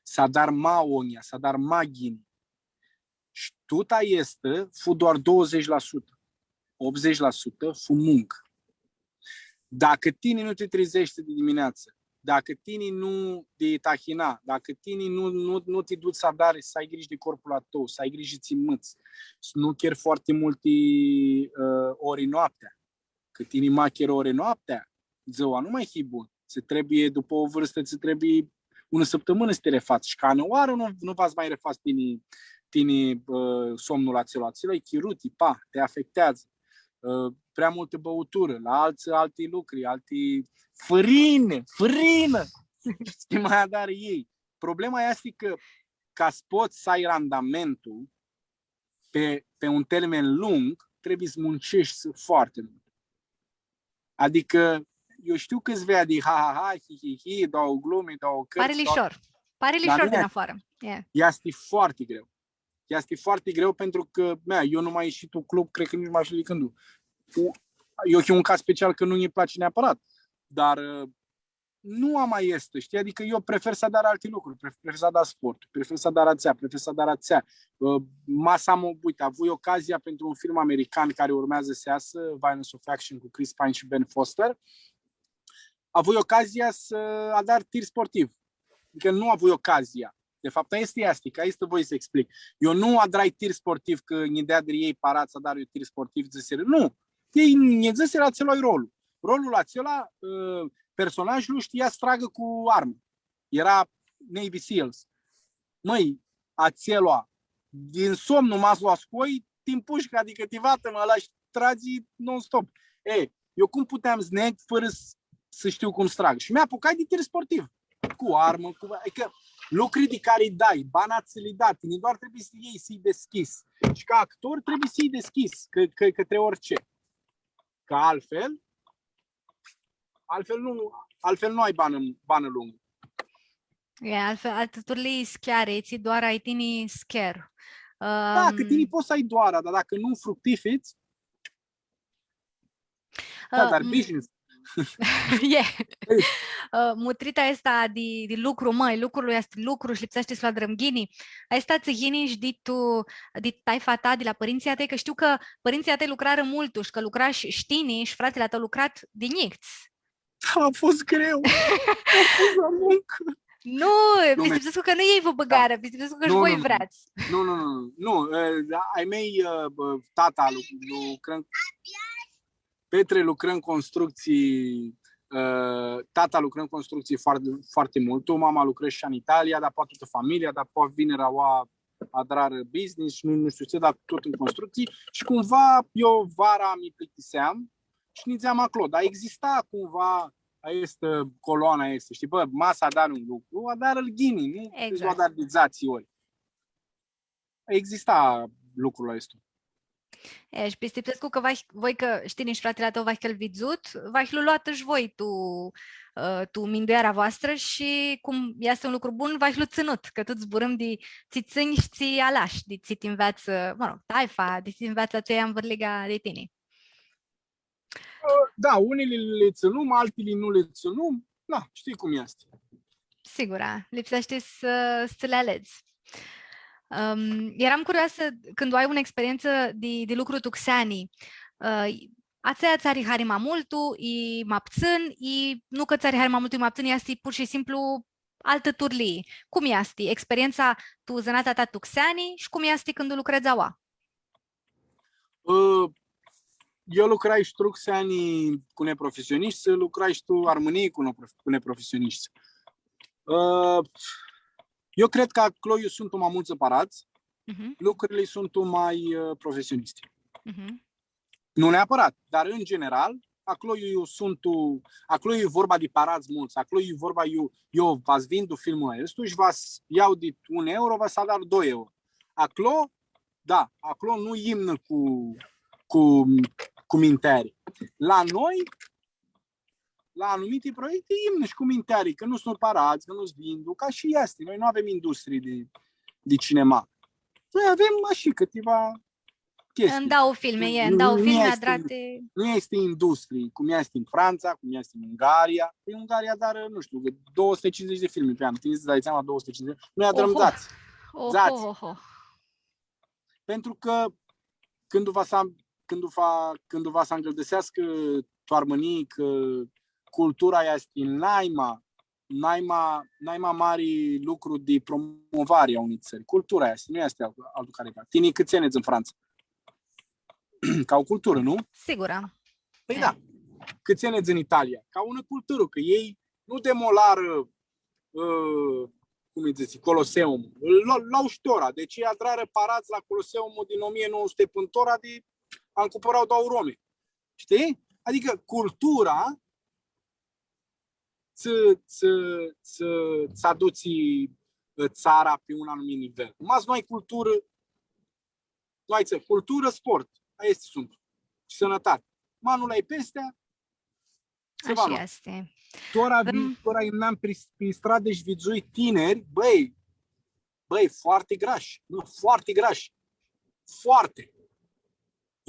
s-adar ma onja, s-adar ma ghini. Shi tut aestã fu doar douăzeci la sută. Optzeci la sută fu muncă. Dacă tini nu te trezești de dimineață, dacă tini nu te tahina, dacă tini nu, nu, nu te duci s-adari, s-ai grijă de corpul a tău, s-ai grijă tsi mãts, s-nu cheri foarte multe, ã, ori noaptea, cã tini ma cheri ori noaptea, dzãua nu ma hii bun. Tsi trebuie, dupã o vârstă, tsi trebuie unã sãptãmãnã s-ti refats. Shi ca nã oarã nu, nu va s-ma refats tini, tini, ã, somnul atsel, atsel e chirut, e pa, te afectează. Ã, prea multă băutură, la alții alte lucruri, alte fãrinã, fãrinã. Shtii, ma adarã elj. Problema easti cã ca s-pots s-ai randamentul pe, pe un termen lung, trebuie s-muncești foarte mult. Adică, eu știu câți vei de ha, ha, ha, hi, hi, hi, două glume, două cărți, Pare două lishor. Pare Dar lishor nu din e. Afară. E. Easti foarte greu. Easti foarte greu pentru că, mea, eu nu mai ieșit tu club, cred că nici mai știu de când. Cu- Eu e un caz special că nu-mi place neapărat, dar ã, nu am mai este, știi? Adică eu prefer s-adar alte lucruri, pref- prefer s-adar sport, prefer s-adar atsea, prefer s-adar atsea. Ã, ma s-am, uite, avui ocazia pentru un film american care urmează să iasă, Violence of Action cu Chris Pine și Ben Foster. Avui ocazia s-adar tir sportiv. Adică nu avui ocazia. De fapt, aia este, este, că aia este voi să explic. Eu nu adrai tir sportiv, că nji dea di elj paradz s-adar eu tir sportiv, dzãsirã, nu. Elj nji dzãsirã, atsel-i rolul. Rolul atsel, ã, personajul shtia s-tragã cu armã. Era Navy seals. Mãi, atsel, din somnu ma s-lu ascoi, ti mpushcã, adică ti vatã, mã, lash tragi non-stop. E, eu cum puteam s-neg fărã s-, să știu cum s-trag? Shi mi apucai di tir sportiv. Cu armã, cu, adică lucruri de care îi dai, bana ți li da, tini doar trebuie să iei, să-i deschizi. Și ca actor trebuie să-i deschizi, că, că, către orice. Că altfel, altfel nu, altfel nu ai bană, bană lungă. E, altfel, altã turlii s-cheari, tsi doara ai tini s-cher. Da, că tini poți să ai doara, dar dacă nu fructifici, da, dar business. E. Ã, mutrita aestã di, di lucru, mãi, lucrul easti lucru shi lipseashti s-lu adrãm ghini. Aestã tsã yini shi di tu, di taifa ta, di la pãrintsãlj a tãi, cã shtiu cã pãrintsãlj a tãi lucrarã multu shi cã lucrash shi tini shi fratili a tãu lucrat di njits. A fost greu. A fost la muncă. Nu, nu, pistipsescu cã nu elj vã bãgarã, pistipsescu cã shi voi vreats. Nu, nu, nu, nu. Nu, ã, ai mei, ã, bã, tata lu-, lucrã în, Petre lucrã în construcții, ã, tata lucrã în construcții foarte, foarte mult, mama lucră și în Italia, dar poate toată familia, dar poate vine raua adrarã business, nu, nu știu ce, dar tot în construcții. Și cumva eu vara mi plictiseam și nidzeam acolo. Dar exista cumva aestã, coloana aestã, știi, bă, ma s-adari un lucru, adarã-l ghini, nu? Exact. Deci, adari de dzatsi ori. Exista lucrul ăsta. E, shi pistipsescu cã vahi, voi cã shtii, nici fratili a tãu vahi cã-l vidzut, vahi lu luat shi voi tu, ã, tu mindueara voastrã shi cum easti un lucru bun, vahi lu tsãnut, cã tut zburãm di tsi tsãnj shi tsi alash, di tsi ti nveatsã, mă rog, taifa, di tsi ti nveatsã atsea anvãrliga di tini. Da, unili li tsãnum, altili nu li tsãnum. Da, știi cum este. Sigura, lipseashti s-, s-li aledz. Ãm, eram curioasã, cãndu ai unã experientsã di, di lucru tu xeani, ã, atsea tsã ari hari ma multu, i ma ptsãn, i nu cã tsã ari hari ma multu, i ma ptsãn, easti pur shi simplu altã turlii. Cum easti experientsa tu zãnatea ta tu xeani shi cum easti cãndu lucredz aua? Ã, eu lucrai shi tu xeani cu neprofesioniști, lucrai shi tu Armãnii cu neprof-, cu neprofesioniști. Ã, eu cred că acolo eu sunt mai mult separat, Mhm. Lucrurile sunt mai, ã, profesioniste. Mhm. Nu neapărat, dar în general, acolo eu sunt, acolo e vorba de paradz mulți, acolo e vorba, eu, eu va-ți vindu filmul ăsta și va-ți iau de un euro, va-ți adar doi euro. Acolo, da, acolo nu imnă cu, cu, cu minteri. La noi, la anumite proiecte imnã shi cu minteari, cã nu suntu paradz, cã nu-ts vindu, ca shi easti. Noi nu avem industrii di, di cinema. Noi avem ashi cãtiva chestii. Ndauã filmi, e, nu, ndauã nu filmi easti, adrati. Nu easti industrii, cum easti în Franța, cum easti în Ungaria. În Ungaria adarã, nu știu, două sute cincizeci de filme pe an. Tini ts-dai seama, două sute cincizeci? Noi adrãm dzatsi. Oho. Dzatsi. Oho. Pentru că cãndu va s-am-, cãndu va, cãndu va s-angãldãseascã tu Armãnii, cã cultura easti naima, naima, naima mari lucru di promovare a unei țări. Cultura easti, nu easti altu, altu cariva. Tini cãts anj ts-ai în Franța? Ca o cultură, nu? Sigura. Păi da. Cãts anj ts-ai în Italia? Ca unã culturã, cã elj nu demolarã, ã, cum lji dzãts, Coloseum. Lu-, lu-au shi tora. Deci elj adrarã paradz la Coloseum din o mie nouă sute până tora di ancumpãrau doauã Rome. Știi? Adică cultura ți, ți, ți, ți aduci, ã, țara pe un anumit nivel. Ma s-nu ai culturã, nu ai țarã. Culturã, sport. Aesti suntu. Shi sãnãtati. Ma nu li ai pisti, ceva nu. Ashi easti. Tora vi-, tora imnam pi, pi stradã shi vidzui tiniri, bãi, bãi, foarte grashi, nu, foarte grashi. Foarte.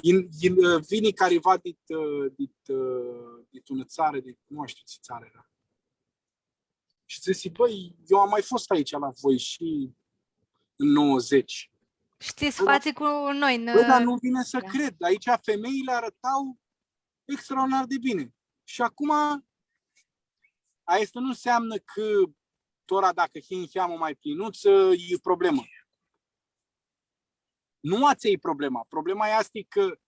In, in, ã, vini cariva dit, ã, dit, ã, dit unã țarã, dit, nu mai știu ce țară era. Și zice, băi, eu am mai fost aici la voi și în nouăzeci. Știți, bă, dar, faci cu noi, bă, dar nu vine să cred. Aici femeile arătau extraordinar de bine. Și acum, aia asta nu înseamnă că tora, dacă hii niheamã ma plinutsã, e problemã. Nu atsea e problema. Problema easti cã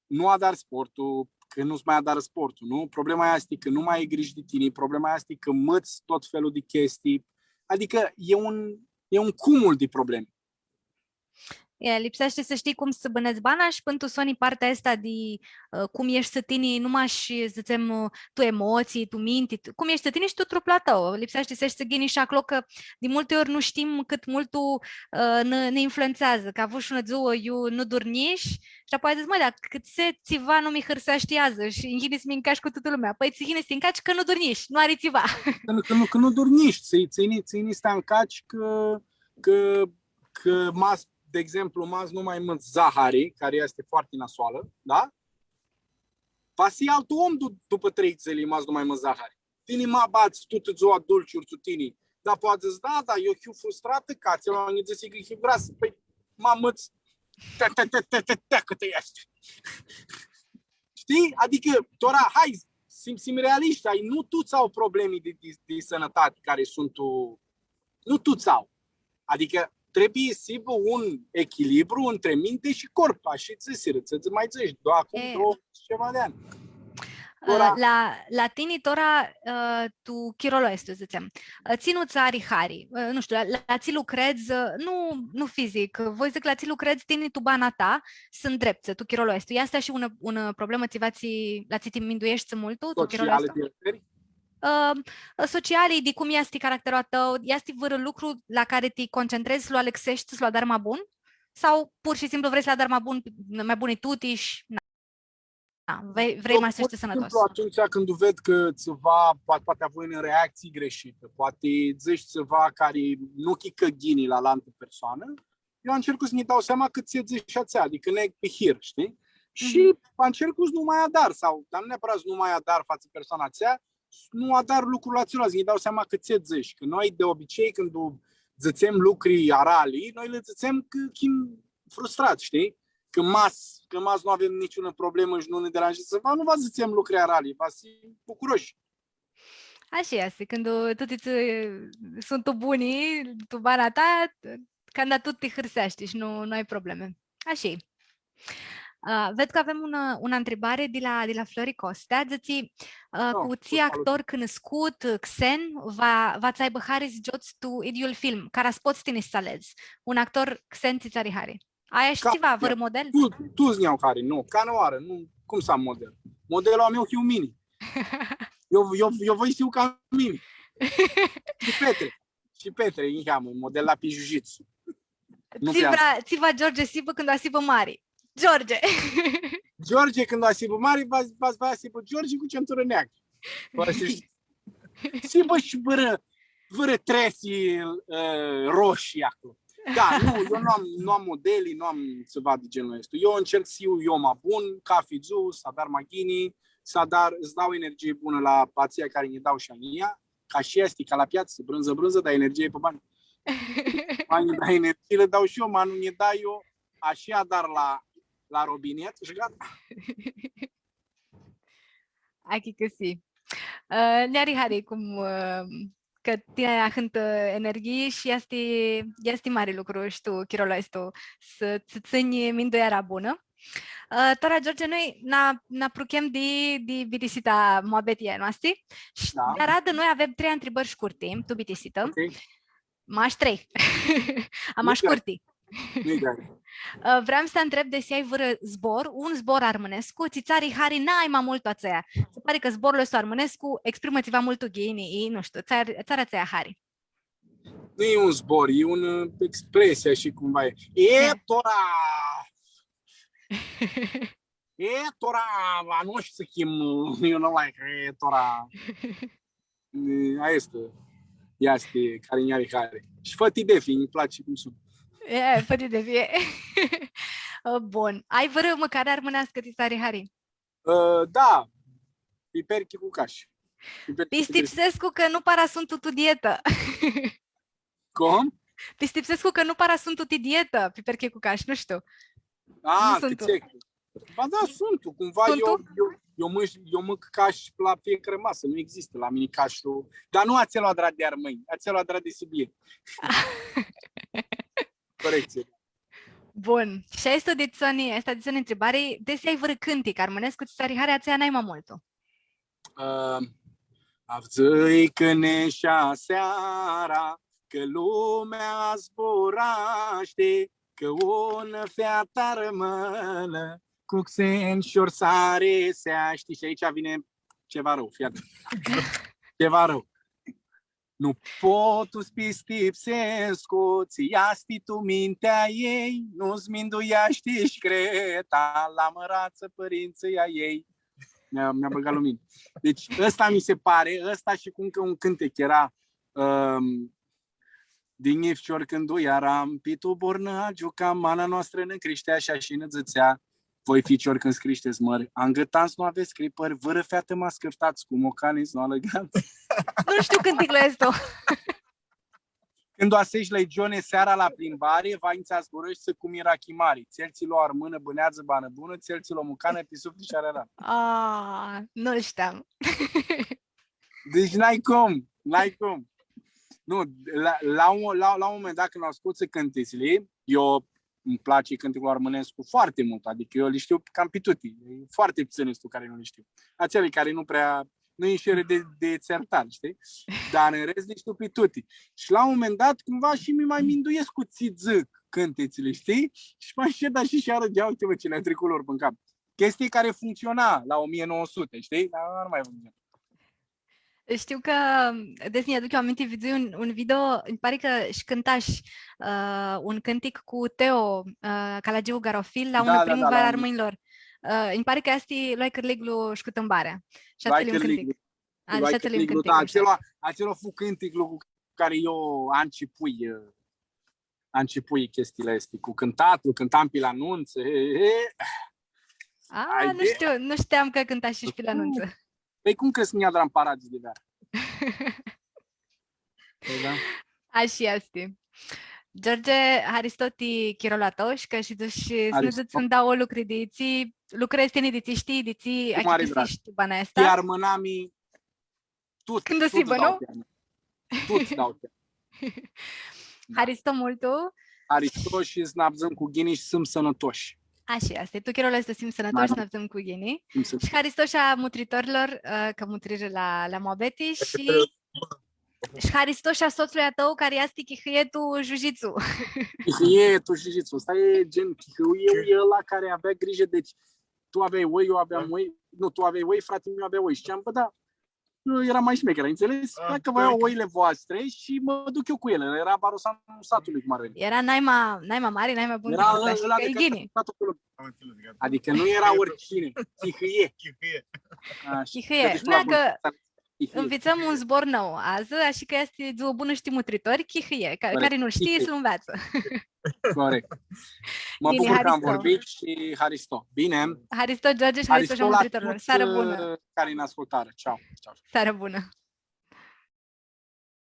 nu adari sportul, cã nu-ts ma adari sportul, nu? Problema easti cã nu ma ai grijã di tini, problema easti cã mãts tot felul di chestii. Adicã e un, e un cumul di probleme. E, lipseashti s-shtii cum s-bãnedz bana shi pãn tu soni partea aestã di, ã, cum eshti tini, nu mash, dzãtsem, ã, tu emotsii, tu minti, tu, cum eshti tini shi tu truplu a tãu. Lipseashti s-eshti ghini shi aclo, cã di multi ori nu shtim cãt multu, ã, nã, nã influentseadzã. Cã avush unã dzuã, iu nu durnjish shi apoi dzãts, mã, dar cãtse tsiva nu mi hãrseashti adzã shi nj-yini s-mi ncac cu tutã lumea. Pãi, tsi yini s-ti ncaci cã nu durnjish, nu ari tsiva. Cã nu, cã nu, cã nu durnjish, tsi, tsi yini, tsi yini s-ti ncaci cã, cã, cã ma s-, de exemplu, ma s-nu ma mãts zahari, cari easti foarte nasoalã, da? Va s-hii altu om du-, dupã trei dzãli, ma s-nu ma mãts zahari. Tini ma badz tutã dzua dulciuri tu tini. Dar poati dzãts, da, da, eu hiu frustratã, cã atsel nji dzãsi cã hiu grasã. Pãi, ma mãts, te, te, te, te, te, te, cã ti easti. Știi? Adică, tora, hai, s-him, s-him realiști, ai, nu tuts au probleme de, de, de sănătate care sunt, nu tuts au. Adică trebuie să aibă un echilibru între minte și corp, ashi dzãsirã, tsi ma dzãts, doa, acum e, doauã suti shi ceva di anj. Ã, tora, la, la tini, tora, ã, tu chirolu aestu, dzãtsem, ã, tsi nu tsã ari hari, ã, nu shtiu, la, la tsi lucredz, ã, nu, nu fizic, voi dzãc, la tsi lucredz tini tu bana ta, s-ndreptsã, tu chirolu aestu. Easti shi unã, unã problemã, tsiva tsi, la tsi ti mindueshti multu, tu chirolu aestu? Socialã, ti referi? Ã, sociali, di cum easti caracterlu a tãu, easti vãrã lucru la cari ti concentrezi, s-lu alãxeshti, s-lu adari ma bun? Sau pur shi simplu vrei s-lu adari ma bun, ma buni tuti shi, na, na, vrei, vrei ma s-eshti sãnãtos? Eu, pur shi simplu, atumtsea cãndu ved cã tsiva, poati, poati avui unã reactsii greshitã, poati dzãts tsiva cari nu chicã ghini la, la altã persoanã, eu ancercu s-nji dau seama cãtse dzãts atsea, adicã neg pi hir, shtii? Shi ancercu s-nu ma adar, sau, dar nu neapărat s-nu ma adar fatsã persoana atsea, s-nu adar lucrul atsel, s-nji dau seama cãtse dzãts, cã noi, de obicei, cãndu dzãtsem lucri arali, noi li dzãtsem cã him frustrats, shtii? Cã ma s-, cã ma s-nu avem niciunã problemã shi nu nã deranjeadzã tsiva, nu va dzãtsem lucri arali, va s-him bucuroshi. Ashi easti, cãndu tuti tsi suntu buni, tu bana ta, canda tut ti hãrseashti shi nu, nu ai probleme. Ashi. Ã, ved cã avem unã, unã ntribari di la, di la Flori Costea. Dzãtsi, ã, cu tsi actor cunuscut, xen, va, va tsã aibã hari s-giots tu idyiul film, cara s-pots tini s-aledz. Un actor xen tsi tsã ari hari. Ai shi tsiva, vãrã model? Tu, tu s-nj-au hari, nu, ca nu arã, nu, cum s-am model? Modelul a meu hiu mini. Eu, eu, eu voi s-hiu ca mini. Shi Petre. Shi Petre, niheamã, model la pi jiu-jitsu. Nu prea. Tsiva, tsiva George s-hibã cãndu va s-hibã mari. George! George, cãndu va s-hibã mari, va, va, va s-hibã George cu centurã neagrã. Poati s-, s-hibã shi vãrã, vãrã trefi, ã, roshii aclo. Da, nu, eu nu am, nu am modeli, nu am tsiva di genul ăsta. Eu încerc s-hiu eu ma bun, cafi dzuã, s-adar ma ghini, s-adar, s-dau energie bunã la atselj cari nji dau shi a njia, ca shi easti, ca la piatsã, brãndzã, brãndzã, dai energie pi bani. Ma nji dai energie, lã dau shi eu, ma nu nji dai eu, ashi adar la, la robinet shi gata. Achicãsii. Ã, nj-ari hari cum, ã, cã tini ai ahãntã energhii shi easti, easti mari lucru, shtiu, chirolu aestu, s-tsã tsãnj mindueara bunã. Ã, tora, George, noi nã, nã apruchem di, di bitisita a muabetiljei a noasti. Shi, da, di aradã noi avem trei ntribãri shcurti, tu bitisitã. Ok. Mash trei. A, mash shcurti. Nu-i greu. Ã, vream s-ti ntreb desi ai vãrã zbor, un zbor armãnescu, tsi tsã ari hari nai ma multu atsea. Tsã pari cã zborlu aestu armãnescu exprimã tsiva multu ghini, i, nu shtiu, tsã ari, tsã ari atsea hari. Nu e un zbor, e un, ã, expresie, ashi cum va e. E, da, tora! E, tora, a noshtsã s-him, you know, like, e, tora. E, aestã easti, easti, cari nj-ari hari. Shi fã-ti defi, nji place cum sunã. E, fã-ti defi, e. Ã, bun. Ai vãrã mãcari armãneascã tsi tsã ari hari? Ã, da, piperchi cu cash. Piperchi cu cash. Pistipsescu cã nu para suntu tu dietã. Cum? Pistipsescu cã nu para suntu ti dietã, piperchi cu cash, nu shtiu. A, nu suntu. Ba da, suntu. Cumva suntu? Eu, eu, eu mãc, eu mãc cash la fiecare masă. Nu există la mine cashul. Dar nu atsel adrat di armãnj, atsel adrat di Sibiu. Corecție. Bun. Shi aestã di soni, aestã di soni ntribari, desi ai vãrã cãntic armãnescu tsi tsã ari hari atsea nai ma multu? Ã, avdzãi cã neshi seara, cã lumea zburashti, cã unã featã armãnã cu xen shor s-ariseashti. Shi aici vine ceva rău, fii atent. Ceva rău. Nu pot s-pistipsescu tsi easti tu mintea ei, nu-ts mindueashti shi Greta, la mãratsã pãrintsãlj a ei. Mi-a, mi-a bãgat lumini. Deci ăsta mi se pare, ăsta și cum că un cântec era, ãm, di nji ficior cãndu earam, pi tu bornã giucam, mana noastrã nã crishtea shi ashi nã dzãtsea: „Voi, ficiori, când s-crishtetsi mãri, angãtants nu avets cripãri, vãrã featã ma s-cãftats, cu mocani s-nu alãgats.” Nu shtiu cãnticlu aestu. „Cãndu asesh legione seara la plimbari, va nj-tsi zburãshti cum era chimari. Tsel tsi lo armãnã bãneadzã banã bunã, tsel tsi lo mucanã pi suflit shi ari arat.” A, nu-l shteam. Deci n-ai cum, n-ai cum. Nu, la, la un, la, la un moment dat, când au scos cântecele, eu îmi place cânticul armânescu foarte mult, adică eu le știu cam pe toate. E foarte puțin restul care nu le știu. Acelea care nu prea, nu inșiră de, de țertan, știi? Dar în rest le știu pe toate. Și la un moment dat, cumva și mi mai minduiesc cu tsi dzãc cântecele, știi? Și mai șed așa și arăt, ia uite, mă, ce le-a trecut lor prin cap. Chestii care funcționa la o mie nouă sute, știi? Dar nu mai funcționează. Shtiu cã, desi nj-aduc eu aminti, vidzui un, un video, nji pari cã shi cãntash, ã, un cãntic cu Teo, ã, Calagiu Garofil, la unã primãvarã a armãnjlor. Ã, nji pari cã easti Loai cãrliglu sh-cutãmbarea. Shi atsel e un cãntic. Loai cãrliglu, da, atsel e un cãntic, atsel, atsel fu cãnticlu cu care eu ancepui, ã, ancepui chestiile astea cu cãntatlu, cãntam pi la nuntsã, he, he, he. A, nu shtiu, nu shteam cã cãntash shi pi la nuntsã. Păi cum crezi că mi-adram paradis de veară? Păi da. Ashi easti. George, haristo ti chirolu a tãu shi cã shi dush s-nã dzãts ndauã lucri di tsi lucredz tini, di tsi shtii, di tsi achicãseshti bana aestã. Cu mari drag. Ti armãnami tut, cãndu s-hibã, nu? Tut dau ti-a. Da. Haristo multu. Haristo shi s-nã avdzãm cu ghini shi s-him sãnãtoshi. Ashi easti. Tu chirolu aestu s-him sãnãtoshi, s-nã avdzãm cu ghini. Shi haristo shi a mutritorilor, ã, cã mutrirã la, la muabeti shi, shi haristo shi a sotsului a tãu cari easti chihãie tu jiu-jitsu. Chihãie tu jiu-jitsu. Ăsta e gen, chihãie e ăla care avea grijă, deci tu aveai oi, eu aveam oi, nu, tu aveai oi, fratele meu avea oi. Ziceam, „Bă, da, eu eram mai șmecher, ai înțeles? Dacă vă iau oile voastre și mă duc eu cu ele.” Era barosanul satului, cum ar veni. Era naima, naima mari, naima bun. Era ăla de care a stat acolo. Am înțeles, gata. Adică nu era oricine. Chihãie. Chihãie. Ashi. Chihãie. Mea cã nvitsãm un zbor nãu adzã, ashi cã easti dzuã bunã shi ti mutritori, chihãie, ca, cari nu-l shtii, s-lu nveatsã. Corect. Mã bucur cã am vorbit shi haristo. Bine. Haristo, George, shi haristo shi a mutritorilor. Searã bunã. Cari nã ascultarã. Ceau. Ceau. Searã bunã.